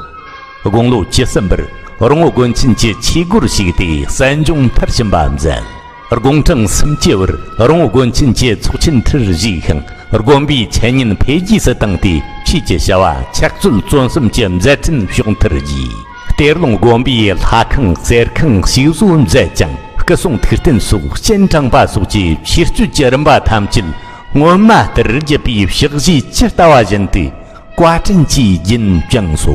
དགུང་ལོ་བཅུ་གསུམ་པར་རོང་བོ་དགོན་ཆེན་གྱི་ཆོས་སྒོར་ཞུགས་ཏེ་གསན་སྦྱོང་མཐར་ཕྱིན་པ་མཛད། དགུང་གྲངས་སུམ་ཅུ་བར་རོང་བོ་དགོན་ཆེན་གྱི་ཚོགས་ཆེན་ཁྲིར་བཞུགས་ཤིང་། དགོན་པའི་འཆད་ཉན་འཕེལ་རྒྱས་སུ་བཏང་སྟེ། ཆོས་ཀྱི་བྱ་བ་ཕྱག་རྩོལ་བརྩོན་གསུམ་གྱི་མཛད་འཕྲིན་ཕྱོགས་མཐར་རྒྱས། གཏེར་ལུང་དགོན་པའི་ལྷ་ཁང་གསེར་ཁང་ཞིག་བཟོ་མཛད་ཅིང་། སྐུ་གསུང་ཐུགས་རྟེན་སོགས་སྤྱན་དྲངས་པ་སོགས་ཀྱི་ཆོས་སྤྱོད་ཀྱི་རིམ་པ་ཐམས་ཅད་སྔོན་མ་ལྟར་བརྒྱུད་པའི་ཕྱག་བཞེས་ཇི་ལྟ་བ་བཞིན་དུ་བཀའ་དྲིན་གྱིས་རྒྱུན་བསྐྱངས་སོ།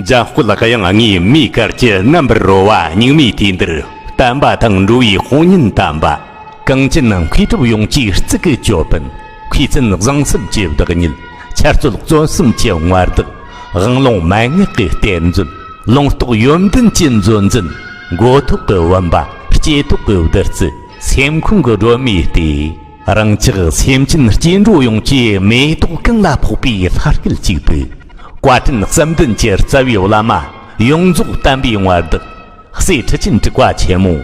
འཇམ་དཔལ་དབྱངས་ལྔའི་མེ་དཀར་གྱི་རྣམ་པར་རོལ་བ་རྙིང་མའི་དུས་འདིར། བསྟན་པ་དང་འགྲོ་བའི་དཔུང་ཉམས་དམ་པ། གངས་ཅན་མཁས་གྲུབ་ཡོངས་ཀྱི་གཙུག་གི་ཅོད་པན། མཁས་བཙུན་བཟང་གསུམ་གྱི་བདག་ཉིད། འཆད་རྩོད་རྩོམ་གསུམ་གྱི་མངའ་བདག། དབང་ལུང་མན་ངག་གི་གཏེར་མཛོད། ལུང་རྟོགས་ཡོན་ཏན་གྱི་མཛོད་འཛིན། མགོ་ཐོག་གི་བུམ་པ། སྐྱེ་ཐོག་གི་བདུད་རྩི། སེམས་ཁོང་གི་སྒྲོན་མེ་སྟེ། རང་ཅག་སེམས་ཅན་སྐྱེ་འགྲོ་ཡོངས་ཀྱི་མེ་ཏོག་གང་ལ་ཕོག་པའི་ལྷ་སྐལ་གཅིག་པུ། བཀའ་དྲིན་གསུམ་ལྡན་གྱི་རྩ་བའི་བླ་མ་ཡོངས་རྫོགས་བསྟན་པའི་མངའ་བདག། སྲས་ཁྲི་ཆེན་དྲུག་པ་ཆེན་མོ་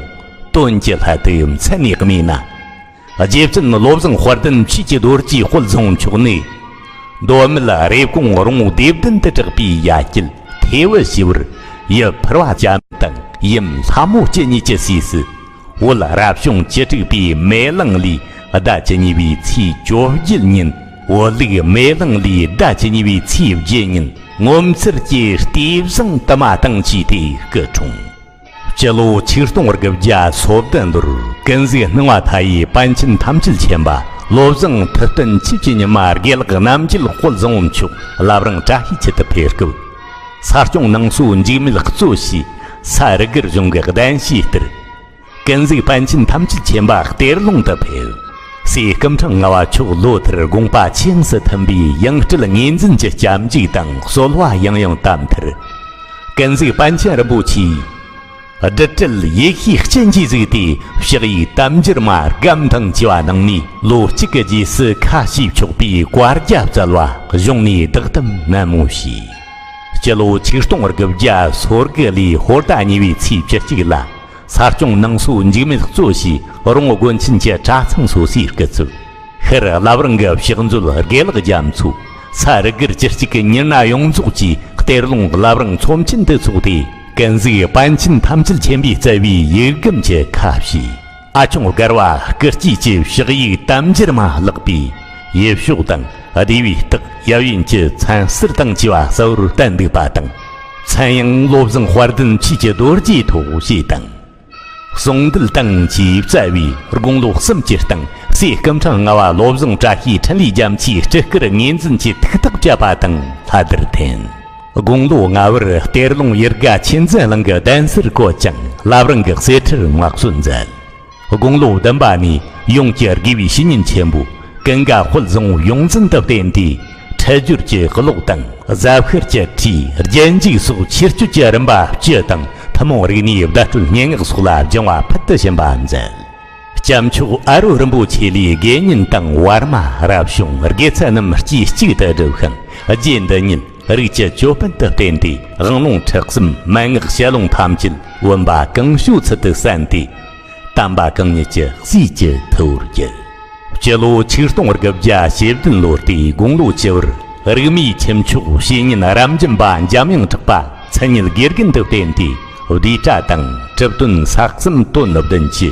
དོན་གྱི་ལྷ་དུ་མཚན་ནས་སྨོས་ན། རྗེ་བཙུན་བློ་བཟང་དཔལ་ལྡན་ཆོས་ཀྱི་རྡོ་རྗེ་དཔལ་བཟང་མཆོག་ནས། མདོ་སྨད་རེབ་གོང་རོང་བོ་སྡེ་བདུན་དུ་གྲགས་པའི་ཡ་གྱལ་ཐེ་བི་ཞེས་པར་ཡུལ་ཕུར་བ་བྱམས་དང་ཡུམ་ལྷ་མོ་སྐྱིད་གཉིས་ཀྱི་སྲས་སུ། བོད་རབ་བྱུང་བཅུ་དྲུག་པའི་མེ་གླང་ལོའི་ཟླ་བཅུ་གཉིས་པའི་ཚེས་བཅོ་བརྒྱད་ཉིན། བོད་ལུགས་མེ་གླང་ལོའི་ཟླ་བཅུ་གཉིས་པའི་ཚེས་བརྒྱད་ཉིན་ངོ་མཚར་གྱི་ལྟས་བཟང་དུ་མ་དང་བཅས་ཏེ་སྐུ་འཁྲུངས། སྤྱི་ལོ་ཆིག་སྟོང་དགུ་བརྒྱ་སོ་བདུན་ལོར་ཀུན་གཟིགས་སྣང་བ་མཐའ་ཡས་པཎ་ཆེན་ཐམས་ཅད་མཁྱེན་པ་བློ་བཟང་ཐུབ་བསྟན་ཆོས་ཀྱི་ཉི་མ་དགེ་ལེགས་རྣམ་རྒྱལ་དཔལ་བཟང་པོ་མཆོག་བླ་བྲང་བཀྲ་ཤིས་འཁྱིལ་དུ་ཕེབས་སྐབས། ས་སྐྱོང་ནང་སོའི་འཇིགས་མེད་གཙོ་བྱས་ས་རུ་སྒར་གཞུང་གི་གདན་ཞུས་ལྟར། ཀུན་གཟིགས་པཎ་ཆེན་ཐམས་ཅད་མཁྱེན་པ་གཏེར་ལུང་དུ་ཕེབས། སྲས་སྐུ་ཕྲེང་ལྔ་པ་མཆོག་ལོ་ལྟར་དགོངས་པ་ཆེས་སུ་མཐུན་པའི་ཡང་སྤྲུལ་ངོས་འཛིན་གྱི་སྐྱབས་འཇུག་དང་གསོལ་བ་ཡང་ཡང་བཏབ་མཐར། ཀུན་གཟིགས་པཎ་ཆེན་རིན་པོ་ཆེས། སྒྲུབ་གྲལ་ཡེ་ཤེས་སྤྱན་གྱིས་གཟིགས་ཏེ་ཕྱག་ཡིག་དམ་སྦྱར་མ་སྒམ་དང་བཅས་པ་གནང་ནས། ལོ་གཅིག་གི་རྗེས་སུ་ཁ་ཕྱེ་ཆོག་པའི་བཀའ་རྒྱ་བསྩལ་བ་གཞུང་ནས་བདག་དམ་ནན་མོ་བྱས། སྤྱི་ལོ་ཆིག་སྟོང་དགུ་བརྒྱ་སོ་དགུ་ལོའི་ཧོར་ཟླ་གཉིས་པའི་ཚེས་བཅུ་གཅིག་ལ། ས་སྐྱོང་ནང་སོའི་འཇིགས་མེད་གཙོ་བྱས་རོང་བོ་དགོན་ཆེན་གྱི་གྲྭ་ཚང་སོ་སོའི་སྐུ་ཚབ། ཤར་བླ་བྲང་གི་ཕྱག་མཛོད་དགེ་ལེགས་རྒྱ་མཚོ། ས་རུ་སྒར་བཅུ་གཅིག་གི་མྱི་སྣ་ཡོངས་རྫོགས་ཀྱིས་གཏེར་ལུང་བླ་བྲང་ཚོམས་ཆེན་དུ་ཚོགས་ཏེ། ཀུན་གཟིགས་པཎ་ཆེན་ཐམས་ཅད་མཁྱེན་པའི་རྩ་བའི་ཡིག་སྒམ་གྱི་ཁ་ཕྱེས། ཨ་ཆུང་སྒར་བ་སྐུ་སྐྱེས་ཀྱི་ཕྱག་ཡིག་དམ་སྦྱར་མ་ལགས་པས་ཡུལ་ཕྱོགས་དང་སྡེ་བའི་སྟག་ཡབ་ཡུམ་གྱི་མཚན་གསེར་དང་བཅས་པ་གསལ་བོར་བསྟན་འདུག་པ་དང་། མཚན་ཡང་བློ་བཟང་དཔལ་ལྡན་ཆོས་ཀྱི་རྡོ་རྗེའི་ཐོག་ཞེས་དང་། གསུང་འདུལ་དང་བཅས་བསྩལ་བའི་དགུང་ལོ་གསུམ་གྱི་སྟེང་། སྲས་སྐུ་ཕྲེང་ལྔ་པ་བློ་བཟང་བཀྲ་ཤིས་འཕྲིན་ལས་རྒྱ་མཚོའི་སྤྲུལ་སྐུར་ངོས་འཛིན་གྱི་ཐུགས་ཐག་བཅད་པ་དང་ལྷ་དར་འཐེན། དགུང་ལོ་ལྔ་པར་གཏེར་ལུང་ཡུལ་དགའ་ཆོས་འཛིན་གླིང་གི་གདན་སར་བཀོད་ཅིང་བླ་བྲང་གི་གསེར་ཁྲིར་མངའ་གསོལ་མཛད། དགུང་ལོ་བདུན་པ་ནས་ཡོངས་ཀྱི་དགེ་བའི་བཤེས་གཉེན་ཆེན་པོ་ཀུན་དགའ་དཔལ་བཟང་པོ་ཡོངས་འཛིན་དུ་བསྟེན་ཏེ། འཁྲིལ་སྦྱོར་གྱི་ཀློག་དང་། གཟབ་ཤར་གྱི་ཁྲིད། རྒྱན་འཇུག་སོགས་ཆོས་སྤྱོད་ཀྱི་རིམ་པ་བཅུ་དང་། ཐུན་མོང་རིག་གནས་བརྡ་སྤྲོད་སྙན་ངག་སོགས་ལ་སྦྱང་བ་ཕུལ་དུ་ཕྱིན་པ་མཛད། སྐྱབས་མཆོག་ཨ་རོ་རིན་པོ་ཆེ་ལས་དགེ་བསྙེན་དང་བར་མ་རབ་བྱུང་དགེ་ཚུལ་རྣམས་རྩེ་གཅིག་ཏུ་བསྒྲུབས་ཤིང་། རྗེ་འདི་ཉིད་རིགས་ཀྱི་ཅོད་པན་དུ་བསྟེན་ཏེ། དབང་ལུང་ཁྲིད་གསུམ་མན་ངག་ཞལ་ལུང་ཐམས་ཅད་བུམ་པ་གང་བྱོའི་ཚུལ་དུ་གསན་ཏེ། དམ་པ་གང་ཉིད་ཀྱི་གསུས་ཀྱི་ཐུ་བོར་གྱུར། སྤྱི་ལོ་ཆིག་སྟོང་དགུ་བརྒྱ་ཞེ་བདུན་ལོ་སྟེ་དགུང་ལོ་བཅུ་པར་རིགས་མིའི་ཁྱུ་མཆོག་བཤེས་གཉེན་རབ་འབྱམས་པ་འཇམ་དབྱངས་གྲགས་པ་མཚན་ཉིད་དགེ་རྒན་དུ་བསྟེན་ཏེ། བསྡུས་གྲྭ་དང་གྲུབ་དོན་ས་གསུམ་དོན་བདུན་གྱི་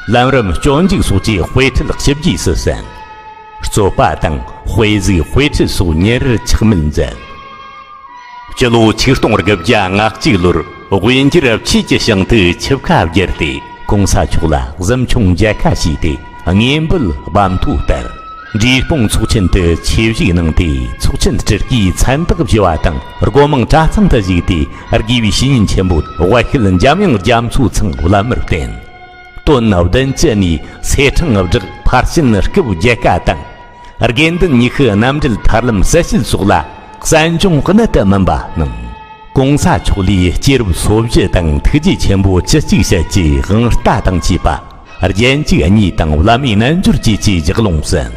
ལམ་རིམ་སྤྱོད་འཇུག་སོགས་ཀྱི་དཔེ་ཁྲིད་ཞིབ་རྒྱས་སུ་གསན། རྩོད་པ་དང་དཔེ་གཟིགས་དཔེ་ཁྲིད་སོགས་ཉིན་རེར་ཆག་མེད་མཛད། སྤྱི་ལོ་ཆིག་སྟོང་དགུ་བརྒྱ་ང་གཅིག་ལོར་དབུས་འགྱུར་ཆོས་ཀྱི་ཞིང་དུ་ཆིབས་ཁ་བསྒྱུར་ཏེ། གོང་ས་མཆོག་ལ་གཟིམ་ཆུང་མཇལ་ཁ་ཞུས་ཏེ། དངོས་འབུལ་བམ་ཐོ་ལྟར། འབྲས་སྤུངས་ཚོགས་ཆེན་དུ་ཆིབས་ཞུགས་གནང་སྟེ། ཚོགས་ཆེན་སྤྲུལ་སྐུའི་མཚན་རྟགས་བཞེས་པ་དང་། སྒོ་མང་གྲྭ་ཚང་དུ་བཞུགས་ཏེ། དགེ་བའི་བཤེས་གཉེན་ཆེན་པོ་དབུ་ཤེལ་འཇམ་དབྱངས་རྒྱ་མཚོ་ཚང་བླ་མར་བསྟེན། དོན་བདུན་ཅུ་ནས་སེ་འབྲང་བསྒྲགས་ཕར་ཕྱིན་སྐབས་བརྒྱད་ཀ་དང་། དགེ་འདུན་ཉི་ཤུ་རྣམ་འགྲུལ་ཐར་ལམ་གསལ་བྱེད་སོགས་ལ་གསན་སྦྱོང་གནད་དུ་སྨིན་པ་གནང་། གོང་ས་མཆོག་ལས་སྐྱེས་རབས་སོ་བཞི་དང་ཐུགས་རྗེ་ཆེན་པོ་བཅུ་གཅིག་ཞལ་གྱི་དབང་རྟ་དང་བཅས་པ། རྒྱན་གཅིག་གཉིས་དང་བླ་མའི་རྣལ་འབྱོར་བཅས་ཀྱི་ལྗགས་ལུང་གསན།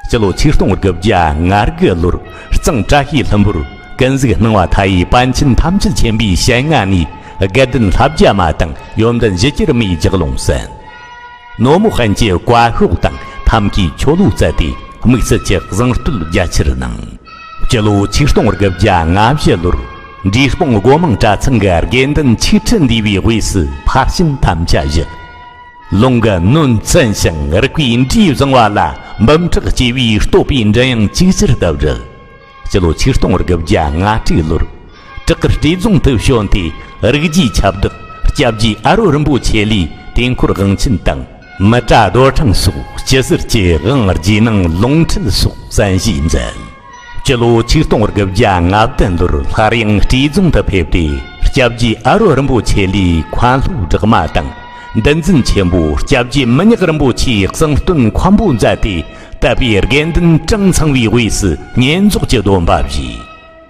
སྤྱི་ལོ་ཆིག་སྟོང་དགུ་བརྒྱ་ང་དགུ་ལོར་གཙང་བཀྲ་ཤིས་ལྷུན་པོར་ཀུན་གཟིགས་སྣང་བ་མཐའ་ཡས་པཎ་ཆེན་ཐམས་ཅད་མཁྱེན་པའི་ཞལ་སྔ་ནས་དགེ་ལྡན་ལྷ་བརྒྱ་མ་དང་ཡོན་ཏན་བཞི་གྱུར་མའི་ལྗགས་ལུང་གསན། ནོ་མོ་ཧན་གྱི་བཀའ་ཤོག་དང་ཐམ་ཀའི་ཆོ་ལོ་བསྩལ་ཏེ་དམིགས་བསལ་གྱི་གཟེངས་བསྟོད་རྒྱ་ཆེར་གནང་། སྤྱི་ལོ་ཆིག་སྟོང་དགུ་བརྒྱ་ང་བཞི་ལོར་འབྲས་སྤུངས་སྒོ་མང་གྲྭ་ཚང་གི་དགེ་འདུན་ཆོས་ཁྲི་འདུས་པའི་དབུས་སུ་ཕར་ཕྱིན་དམ་བཅའ་བཞག། ལུང་གི་ནོན་བཙན་ཞིང་རིག་པའི་འབྲས་བཟང་བ་ལ་འབུམ་ཕྲག་སྐྱེ་བོའི་བསྟོད་པའི་མགྲིན་དབྱངས་ཅིག་ཅར་དུ་བསྒྲགས། སྤྱི་ལོ་ཆིག་སྟོང་དགུ་བརྒྱ་ང་དྲུག་ལོར་བྲག་དཀར་སྤྲེལ་རྫོང་དུ་བྱོན་ཏེ། རིགས་རྒྱུད་ཁྱབ་བདག་སྐྱབས་རྗེ་ཨ་རོ་རིན་པོ་ཆེ་ལས་དུས་འཁོར་དབང་ཆེན་དང་། མི་ཏྲ་རྡོར་ཕྲེང་སོགས་སྤྱི་ཟུར་གྱི་དབང་རྗེས་གནང་ལུང་ཁྲིད་སོགས་གསན་བཞེས་མཛད། སྤྱི་ལོ་ཆིག་སྟོང་དགུ་བརྒྱ་ང་བདུན་ལོར་སླར་ཡང་སྤྲེལ་རྫོང་དུ་ཕེབས་ཏེ། སྐྱབས་རྗེ་ཨ་རོ་རིན་པོ་ཆེ་ལས་མཁན་སློབ་སྦྲགས་མ་དང་། འདུལ་འཛིན་ཆེན་པོ་སྐྱབས་རྗེ་མི་ཉག་རིན་པོ་ཆེའི་གསུང་བསྟོད་མཁན་པོ་མཛད་དེ། དད་པའི་དགེ་འདུན་གྲངས་ཚང་བའི་དབུས་སུ་བསྙེན་རྫོགས་ཀྱི་སྡོམ་པ་བཞེས།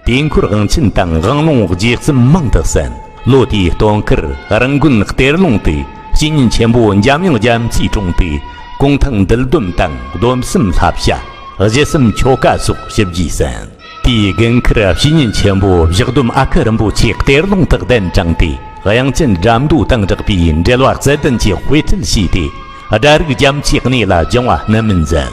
དུས་འཁོར་དབང་ཆེན་དང་དབང་ལུང་རྗེས་གསུམ་མང་དུ་གསན། ལོ་དེའི་སྟོན་ཁར་རང་དགོན་གཏེར་ལུང་དུ་བཤེས་གཉེན་ཆེན་པོ་འཇམ་དབྱངས་རྒྱ་མཚོའི་དྲུང་དུ་གུང་ཐང་འདུལ་སྡོམ་དང་སྡོམ་གསུམ་བསླབ་བྱ། གཞི་གསུམ་ཆོ་ག་སོགས་ཞིབ་རྒྱས་གསན། དེའི་དགུན་ཁར་བཤེས་གཉེན་ཆེན་པོ་བཞག་སྡོམ་ཨ་ཁུ་རིན་པོ་ཆེ་གཏེར་ལུང་དུ་གདན་དྲངས་ཏེ། དབྱངས་ཅན་སྒྲ་མདོ་དང་སྦྲགས་པའི་འགྲེལ་བ་རྩལ་ལྡན་གྱི་དཔེ་ཁྲིད་བྱས་ཏེ། སྒྲ་རིག་རྒྱ་མཚོའི་གནས་ལ་སྦྱང་བ་སྣ་མིན་མཛད།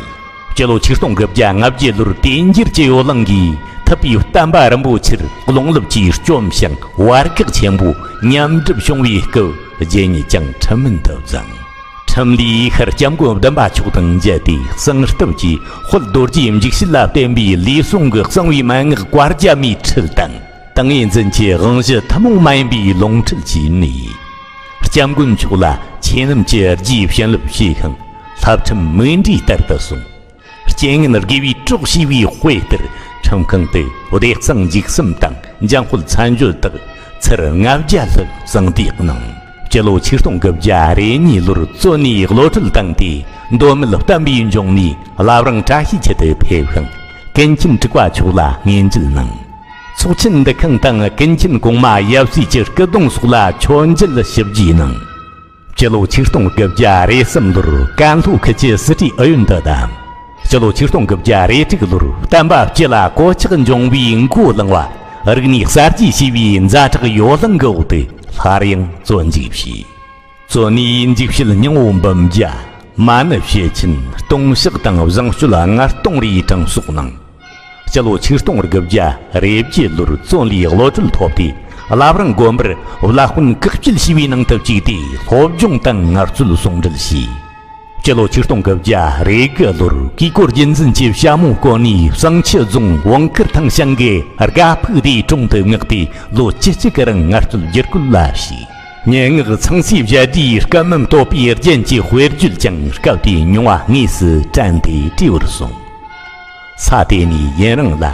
སྤྱི་ལོ་ཆིག་སྟོང་དགུ་བརྒྱ་ང་བརྒྱད་ལོར་དུས་འགྱུར་གྱི་ཡོ་ལང་གིས་ཐུབ་པའི་བསྟན་པ་རིན་པོ་ཆེར་རླུང་རླབས་ཀྱིས་བཅོམ་ཞིང་བར་བཀག་ཆེན་པོ་མཉམ་སྒྲུབ་བྱུང་བའི་སྐབས་རྗེ་ཉིད་ཀྱང་ཁྲིམས་མིན་དུ་བརྫངས། ཁྲིམས་ལས་ཤར་སྐྱབས་མགོན་བདུན་པ་མཆོག་དང་མཇལ་ཏེ། གསང་སྟབས་ཀྱིས་དཔལ་རྡོ་རྗེའི་འཇིགས་བྱེད་ལ་བརྟེན་པའི་ལུས་ཟུངས་ཀྱི་གསང་བའི་མན་ངག་བཀའ་རྒྱ་མའི་ཁྲིད་དང་། ཏིང་ངེ་འཛིན་གྱི་དབང་གཞི་ཐུན་མོང་མ་ཡིན་པའི་ལུང་ཁྲིད་ཀྱིས་གནས། སྐྱབས་མགོན་མཆོག་ལ་ཆོས་ཉམས་ཀྱི་རྒྱུའི་བྱིན་རླབས་ཞུས་ཤིང་། བསླབ་ཁྲིམས་མིག་འབྲས་ལྟར་དུ་སྲུང་། རྐྱེན་ངན་དགེ་བའི་གྲོགས་ཞེས་པའི་དཔེ་ལྟར་ཁྲིམས་ཁང་དུ་བདེ་གཙང་འཇིགས་གསུམ་དང་འཇམ་དཔལ་མཚན་བརྗོད་དག་ཚར་ལྔ་བརྒྱ་ལྷག་གསང་བསྡུས་གནང་། སྤྱི་ལོ་ཆིག་སྟོང་དགུ་བརྒྱ་རེ་གཉིས་ལོར་བཙོན་ནས་གློད་གྲོལ་བཏང་སྟེ། མདོ་སྨད་བསྟན་པའི་འབྱུང་གནས་བླ་བྲང་བཀྲ་ཤིས་འཁྱིལ་དུ་ཕེབས་ཤིང་། ཀུན་མཁྱེན་དྲུག་པ་མཆོག་ལ་བསྙེན་བཅོལ་གནང་། ཚོགས་ཆེན་འདུ་ཁང་དང་ཀུན་མཁྱེན་གོང་མ་ཡབ་སྲས་ཀྱི་སྐུ་གདུང་སོགས་ལ་མཆོད་མཇལ་ཞིབ་རྒྱས་གནང་། སྤྱི་ལོ་ཆིག་སྟོང་དགུ་བརྒྱ་རེ་གསུམ་ལོར་ཀན་ལྷོ་ཁུལ་གྱི་སི་ཁྲོན་ཨུ་ཡོན་དུ་བདམས། སྤྱི་ལོ་ཆིག་སྟོང་དགུ་བརྒྱ་རེ་དྲུག་ལོར་བསྟན་པ་སྤྱི་ལ་གོད་ཆག་འབྱུང་བའི་མགོ་བསླངས་པ། རིག་གནས་གསར་བརྗེ་ཞེས་པའི་ཛ་དྲག་ཡོ་ལང་གི་འོག་ཏུ་སླར་ཡང་བཙོན་འཇུག་བྱས། བཙོན་ནས་འཇིགས་བྱེད་སྙིང་པོ་འབུམ་བརྒྱ། མ་ཎི་ཞེ་ཆེན་ལྟུང་བཤགས་དང་བཟང་སྤྱོད་ལྔ་སྟོང་རེའི་གྲངས་གསོག་གནང་། སྤྱི་ལོ་ཆིག་སྟོང་དགུ་བརྒྱ་རེ་བརྒྱད་ལོར་བཙོན་ལས་གློད་གྲོལ་ཐོབ་སྟེ། བླ་བྲང་དགོན་པར་བླ་དཔོན་བཀག་སྐྱིལ་ཞེས་པའི་ནང་དུ་བཅུག་སྟེ། སློབ་སྦྱོང་དང་ངལ་རྩོལ་ཟུང་འབྲེལ་བྱས། སྤྱི་ལོ་ཆིག་སྟོང་དགུ་བརྒྱ་རེ་དགུ་ལོར་གུས་སྐོར་རྒྱུན་འཛིན་གྱི་ཞྭ་མོ་བསྐོན་ནས། བསང་ཆུ་རྫོང་བང་དཀར་ཐང་ཤང་གི་སྒ་ཕུག་སྡེའི་དྲུང་དུ་མངགས་ཏེ། ལོ་བཅུ་གཅིག་གི་རིང་ངལ་རྩོལ་བསྒྱུར་བཀོད་ལ་ཞུགས། སྙན་ངག་ཚངས་སྲས་བཞད་སྒྲའི་སྐུ་མིང་བསྟོད་པའི་རྒྱན་གྱི་དཔེར་བརྗོད་ཀྱང་སྐབས་དེའི་མྱོང་བ་དངོས་སུ་དྲན་ཏེ་བྲིས་པར་གསུངས། ས་དེ་ནས་ཡུན་རིང་ལ་